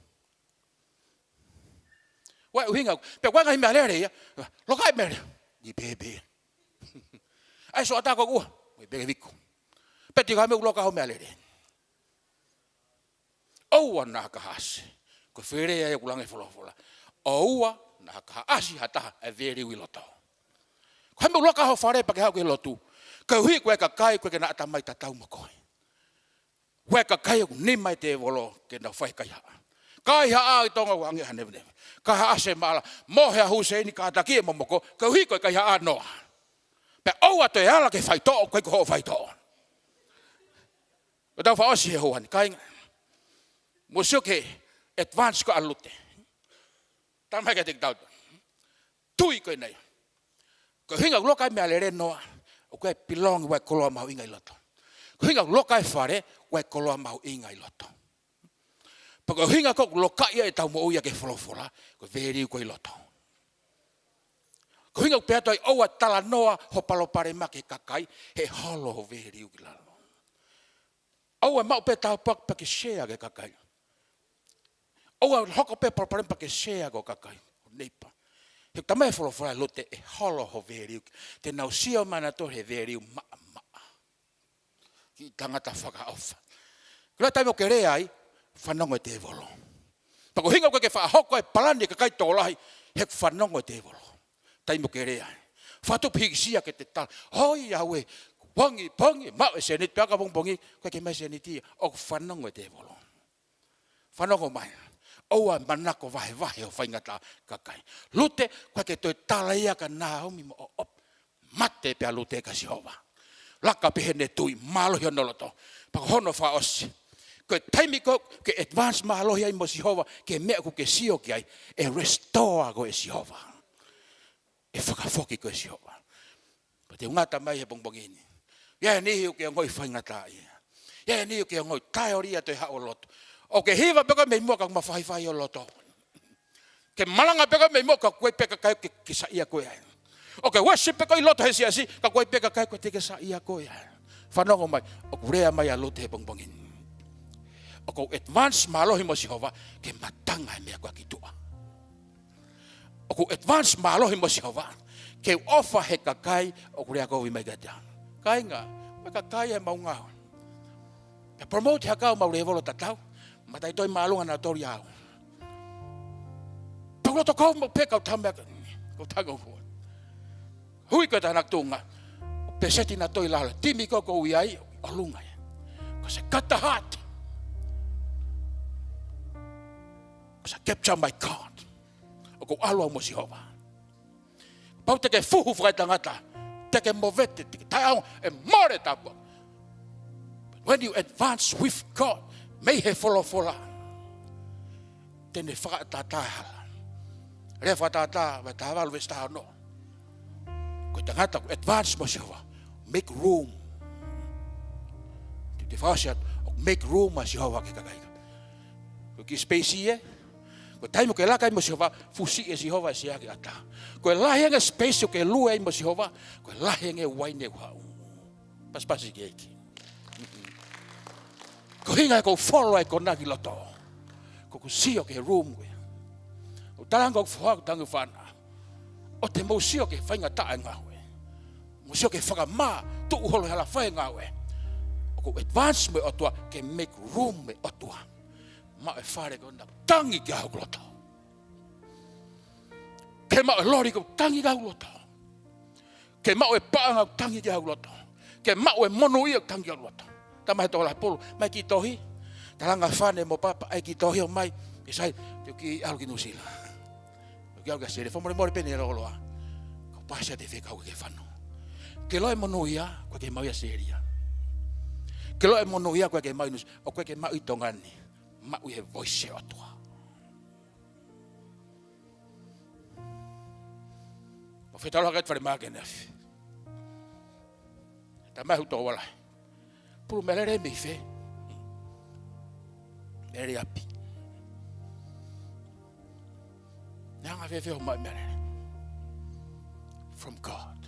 Ko e ʻuhinga, pea ko e ngaahi meʻalele ia, loka ai meʻalele. ʻI pēpē. ʻAi soʻata ko ua, mo i peke viku. Pea tī, ka hame ʻoku loka ai ho meʻalele. ʻOua naʻa ka ʻasi. Ko e fele ia ʻoku langa e folofola. ʻOua naʻa ka ʻasi ha taha e veliu ʻi loto. Ko hame ʻoku loka ai ho fale pea ke haʻu ki he lotu. Koeʻuhi ko e kakai, ko e ke naʻa tamai tatau mo koe. Ko e kakai ʻoku nima e tēvolo ke nau fai kaihaʻa. Kaihaʻa ʻi Tonga ʻoku ʻange ha neveneve. Kaihaʻa ʻasi e maʻala, mohe ʻa Huseni kātaki e momoko, koeʻuhi ko e kaihaʻa noa. Pea ʻoua toe ala ke faitoʻo, ko e ko hoʻo faitoʻo. Ko e tau fakaʻosi he houa ni, kāinga. Mou sio ki he advance ko ē ʻa Lute. Tala mai kiate kitautolu. Tui ko eni. Ko e ʻuhinga ʻoku loka ai meʻalele noa, ʻoku ʻi ai e pilongi ʻa e koloa mahuʻinga ʻi loto. Ko e ʻuhinga ʻoku loka ai e fale, ʻoku ʻi ai e koloa mahuʻinga ʻi loto. Pea ko e ʻuhinga ko ē ʻoku loka ai ʻetau moʻui ʻaki e folofola, ko e veliu ko ē ʻi loto. Ko e ʻuhinga ʻoku pehē atu ai ʻoua talanoa ho palopalema ki he kakai, he holo ho veliu ki lalo. ʻOua maʻu pē tāpuaki pea ke share ki he kakai. ʻOua hoko pē palopalema pea ke share ki ho kakai, ho neighbor. He talamai ʻe he folofola ʻa Lute ʻe holo ho veliu. Te nau sio mai nautolu he veliu maʻamaʻa. Kiʻi tangata fakaʻofa. Ko e taimi ʻoku ke lea ai, fanongo e tēvolo. Pea ko e ʻuhinga ʻoku ke faʻa hoko e palani e kakai tokolahi, he ʻoku fanongo e tēvolo. Taimi ʻoku ke lea ai. Fakatupu hīkisia ke te tala. Hoi, ʻauē, pongipongi, maʻu e sēniti, pea ka pongipongi, ʻoku ʻikai ke maʻu e sēniti, ʻoku fanongo e tēvolo. Fanongo mai. ʻOua manako vahevahe ho faingataʻa ki he kakai. Lute, ʻoku ʻikai ke toe tala ia kia Naomi mo ʻOpa. Mate pē ʻa Lute kia Sihova. Laka pē heʻene tui, mālohi hono loto. Pea ko hono fakaʻosi. Ko e taimi ko ē ʻoku ke advance mālohi ai mo Sihova, ki he meʻa ʻoku ke sio ki ai, ʻe restore koe ʻe Sihova. ʻE fakafoki koe ʻe Sihova. Pea te u ngata mai he pongipongi ni. ʻI ai e niʻihi ʻoku ke ongoʻi faingataʻaʻia. ʻI ai e niʻihi ʻoku ke ongoʻi taʻeʻoua ia toe haʻu ʻo lotu. ʻOku ke hiva pē koe mei muʻa ka ʻoku mafahifahi ho loto. Ke malanga pē koe mei muʻa ka ʻoku ʻi ai pē kakai ke, ke saiʻia koe ai. ʻOku ke worship pē koe ʻi loto he siasi, ka ʻoku ʻi ai pē kakai ʻoku teʻeki ke saiʻia koe ai. Fanongo mai, ʻoku lea mai ʻa Lute he pongipongi ni. ʻOku ou advance mālohi mo Sihova, ke matanga e meʻa ko ē ki tuʻa. ʻOku ou advance mālohi mo Sihova, ke u ʻofa he kakai ʻoku lea kovi mai kiate au. Kāinga, ko e kakai ʻe mau ngāue. Pea promote ha kau mau lēvolo tatau, mataʻitohi māʻolunga nautolu ia au. Pea ʻoku loto kau mo pē kau tau meʻa, kau tau kau kua. Hui ko e tānaki tuʻunga, pēseti nautolu ʻi lalo, timi ko ē ʻoku ou ʻi ai, ʻolunga ia. Ko e ʻosi ʻa e kata hati. Ko e ʻosi ʻa e capture my God. ʻOku ou ʻalu au mo Sihova. Pau te ke fuhu fakaetangata, te ke movete, te ke taʻeʻaonga, ʻe mole tāpuaki. But when you advance with God, mei he folofola, te ne fakatātā e hala. Lea Fakatātā, vahe taha valu veesi taha ono. Ko e tangata ʻoku advance mo Sihova, make room. Te te fakaʻosi atu, ʻoku make room ʻa Sihova ki he kakai. Ko e kiʻi space ia, ko e taimi ʻoku ke laka ai mo Sihova, fusi ʻe Sihova e sea ki ʻatā. Ko e lahi ange e space ʻoku ke lue ai mo Sihova, ko e lahi ange e uaine ʻoku haʻu. Pasipasi ki he ʻEiki. Ko e ʻuhinga ia ʻoku ou folo ai ko ena ki loto. ʻOku ou sio ki he room ko ia. ʻOku ou tala ange ʻoku ou foha, ʻoku ou tala ange ʻoku ou fānau. ʻOua te mou sio ki he faingataʻa e ngāue. Mou sio ki he fakamā, tuʻu holo he hala fai e ngāue. ʻOku ou advance mo e ʻOtua, ke make room mo e ʻOtua. Maʻu e fale ko ena ʻoku tangi ki ai hoku loto. Ke maʻu e loli ʻoku tangi ki ai hoku loto. Ke maʻu e paʻanga ʻoku tangi ki ai hoku loto. Ke maʻu e monūʻia ʻoku tangi ki ai hoku loto. Talamai ʻe he tokolahi ʻa Paula, mai kiʻi tohi. Talanga fane mo papa, ʻai kiʻi tohi ʻo mai. ʻE sai, te u kiʻi ʻalu ki Nuʻusila. Te u kiʻi ʻalu ki ʻAositelēlia, fakamolemole pē ʻene lōloa. Kau pasi ʻa e fekau ke fano. Ke ʻilo e monūʻia, ʻoku ʻikai ke maʻu ia ʻi ʻAositelēlia. Ke ʻilo e monūʻia, ʻoku ʻikai ke maʻu ʻi Nuʻusila, ʻoku ʻikai ke maʻu ʻi Tonga ni. Maʻu ʻi he voice ʻo e ʻOtua. Mo fetaulaka atu fale mā ke nefi. Tamai, ʻoku tau ala. Pulu meʻalele mei fē? Meʻalele ʻi ʻapi. Naʻe anga fēfē hoʻo maʻu e meʻalele? From God.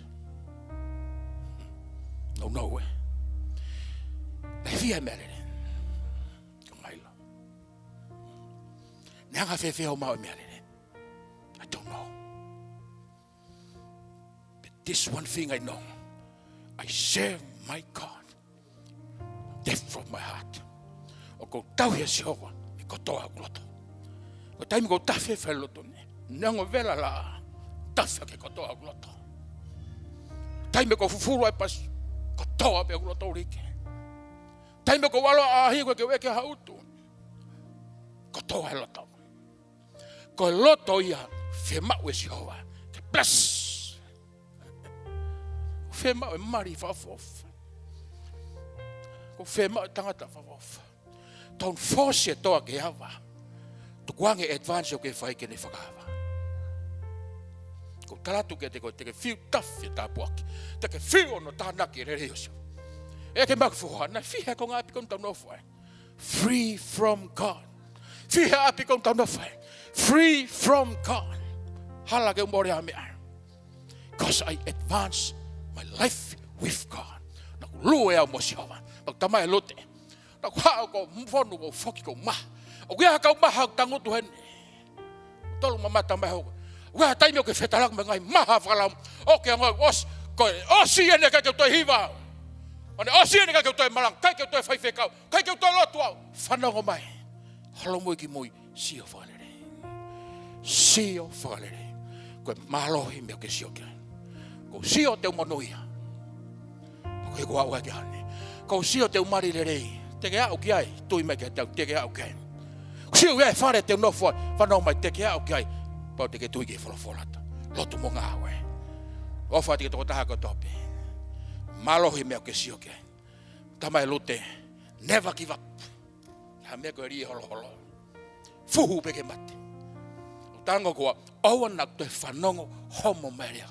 No, no way. Naʻe fēfē e meʻalele? Ka maila. Naʻe anga fēfē hoʻo maʻu e meʻalele? I don't know. But this one thing I know. I serve my God. Depth of my heart. ʻOku ou tauhi ʻa Sihova ʻi he kotoa hoku loto. Ko e taimi ʻoku ou tafe fai loto ni, neongo vela laʻā, tafe ki he kotoa hoku loto. Taimi ʻoku ou fufulu ai pasi, kotoa pē hoku loto ʻoku ʻikai. Taimi ʻoku ou ʻalu ʻo ʻaʻahi, ʻoku ʻikai ke u ʻeke ha ʻutu, kotoa e loto. Ko e loto ia fiemaʻu ʻe Sihova ke bless. Fiemaʻu e mali fakaʻofoʻofa. ʻOku fiemaʻu e tangata fakaʻofoʻofa. Don't force e toa ke ava. Tukuange e advance ʻoku ke fai ke ne fakaava. ʻOku ou tala atu kiate koe, te ke fiu tafe e tāpuaki. Te ke fiu hono tānaki e lelei ʻo Sihova. ʻE ke maku foha, naʻe fiha e konga ʻapi ʻoku tau nofo ai? Free from God. Fiha e ʻapi ʻoku tau nofo ai? Free from God. Hala ke u mole ʻa e meʻa. 'Cause I advance my life with God. Naʻa ku lue au mo Sihova. Naʻa ku tamai Lute. Naʻa ku haʻu ʻo fonu ʻo foki ʻo maha. ʻOku ʻi ai ha kau maha ʻoku tangutu heni. Tolu mamata mai hoko. ʻOku ʻi ai ha taimi ʻoku ke fetaulaki mo e ngaahi maha fakalaumālie. ʻOku ke ongoʻi ʻosi, ko e ʻosi eni, ʻikai ke u toe hiva au. ʻOku ne ʻosi eni, ʻikai ke u toe malanga, ʻikai ke u toe faifekau, ʻikai ke u toe lotu au. Fanongo mai. Holomui ki mui, sio fakalelei. Sio fakalelei. Ko e mālohi e meʻa ʻoku ke sio ki ai. Ko e sio te u monūʻia. Ko e kua ua ke hane. Ko e sio te u mali lelei. Te ke aʻu ki ai, tui mai kiate au, te ke aʻu ki ai. Sio ia e fale te u nofo ai, fanongo mai, te ke aʻu ki ai. Pau te ke tui ki he folofola atu. Lotu mo ngāue. ʻOfa atu ki he tokotaha kotoa pē. Mālohi e meʻa ʻoku ke sio ki ai. Tamai Lute, never give up. Ha meʻa ko e lī holoholo. Fuhu pē ke mate. ʻOku tango koā, ʻoua naʻa toe fanongo homo mai lea.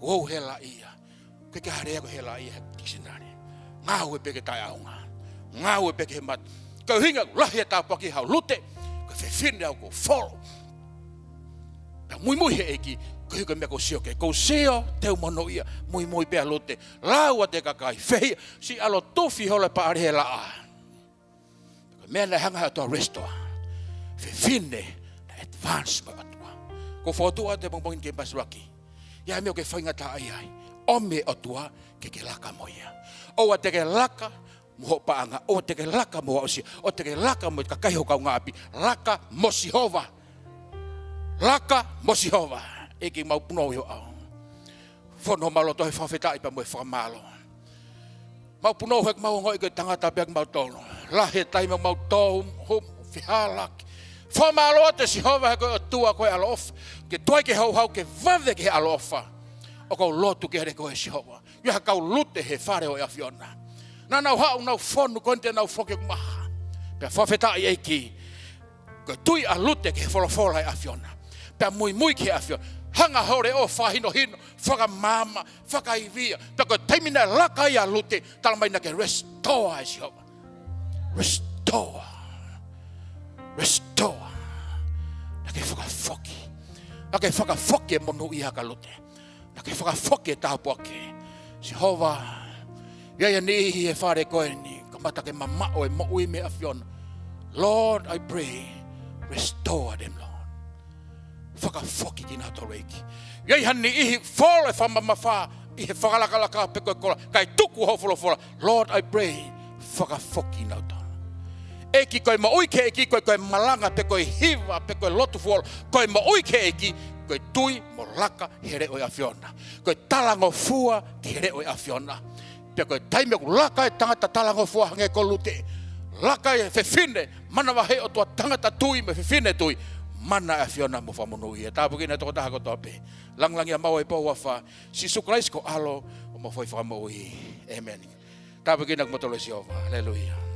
Ko hoʻo hela ia. Ko e ke hale ia ko e hela ia he tikisinale. Ngāue pē ke taʻeʻaonga. Ngāue pē ke mate. Ko e ʻuhinga lahi e tāpuaki haʻo Lute. Ko e fefine au ko Folo. Pea muimui he ʻEiki, ko e hiko e meʻa ʻoku ou sio ki ai. Ko e sio te u monūʻia, muimui pē ʻa Lute. Lau atu e kakai, fehiʻa, siʻi ʻalu ʻo tufi holo e paʻale he laʻā. Ko e meʻa naʻe hanga ʻe he ʻOtua ʻo restore. Fefine naʻe advance mo e ʻOtua. ʻOku ou fokotuʻu atu he pongipongi ni ke masiva ki ai. ʻI ai e meʻa ʻoku ke faingataʻaʻia ai, ʻomi e ʻOtua ke ke laka mo ia. ʻOua te ke laka mo hoʻo paʻanga, ʻoua te ke laka mo hoʻo aʻusia, ʻoua te ke laka mo e kakai ho kaungāʻapi, laka mo Sihova. Laka mo Sihova. ʻEiki, mau punou ʻi ho ʻao. Fonu homau loto he fakafetaʻi pea mo e fakamālō. Mau punou he ʻoku mau ongoʻi ko e tangata pē kimautolu. Lahi e taimi ʻoku mau tō humu, fehālaaki. Fakamālō atu Sihova he ko e ʻOtua ko e ʻaloʻofa. Ke tuai ke houhau ke vave ki he ʻaloʻofa. ʻOku ou lotu kiate koe Sihova. ʻI ai ha kau Lute he fale ʻo e ʻAfiona. Naʻa nau haʻu nau fonu, ko eni te nau foki ʻo maha. Pea fakafetaʻi ʻEiki. Ko e tui ʻa Lute ki he folofola ʻa e ʻAfiona. Pea muimui ki he ʻAfiona. Hanga hoʻo leʻo ʻo fakahinohino, fakamaama, fakaivia. Pea ko e taimi naʻe laka ai ʻa Lute, talamai naʻa ke restore ʻe Sihova. Restore. Restore. Naʻa ke fakafoki. Naʻa ke fakafoki e monūʻia kia Lute. Naʻa ke fakafoki e tāpuaki. Sihova, ʻi ai ha niʻihi he fale ko eni, kamata ke mamaʻo e moʻui mei he ʻAfiona. Lord, I pray, restore them, Lord. Fakafoki kinautolu ʻEiki. ʻI ai ha niʻihi fuoloa e fakamamafa ʻi he fakalakalaka pe ko e kola, kae tuku hoʻo folofola. Lord, I pray, fakafoki kinautolu. ʻEiki, ko e moʻui ki he ʻEiki, ko e, ko e malanga, pe ko e hiva, pe ko e lotu fuoloa, ko e moʻui ki he ʻEiki, ko e tui mo laka he leʻo ʻo e ʻAfiona. Ko e talangofua ki he leʻo ʻo e ʻAfiona. Pea ko e taimi ʻoku laka e tangata talangofua hangē ko Lute, laka e fefine manavahē ʻOtua, tangata tui mo e fefine tui, mana e ʻAfiona mo fakamonūʻia. Tāpuekina e tokotaha kotoa pē. Langilangiʻia maʻu e pō ʻofa, Sīsū Kalaisi ko ho ʻAlo, homau Fakamoʻui. ʻĒmeni. Tāpuekina kimoutolu ʻe Sihova. Haleluia.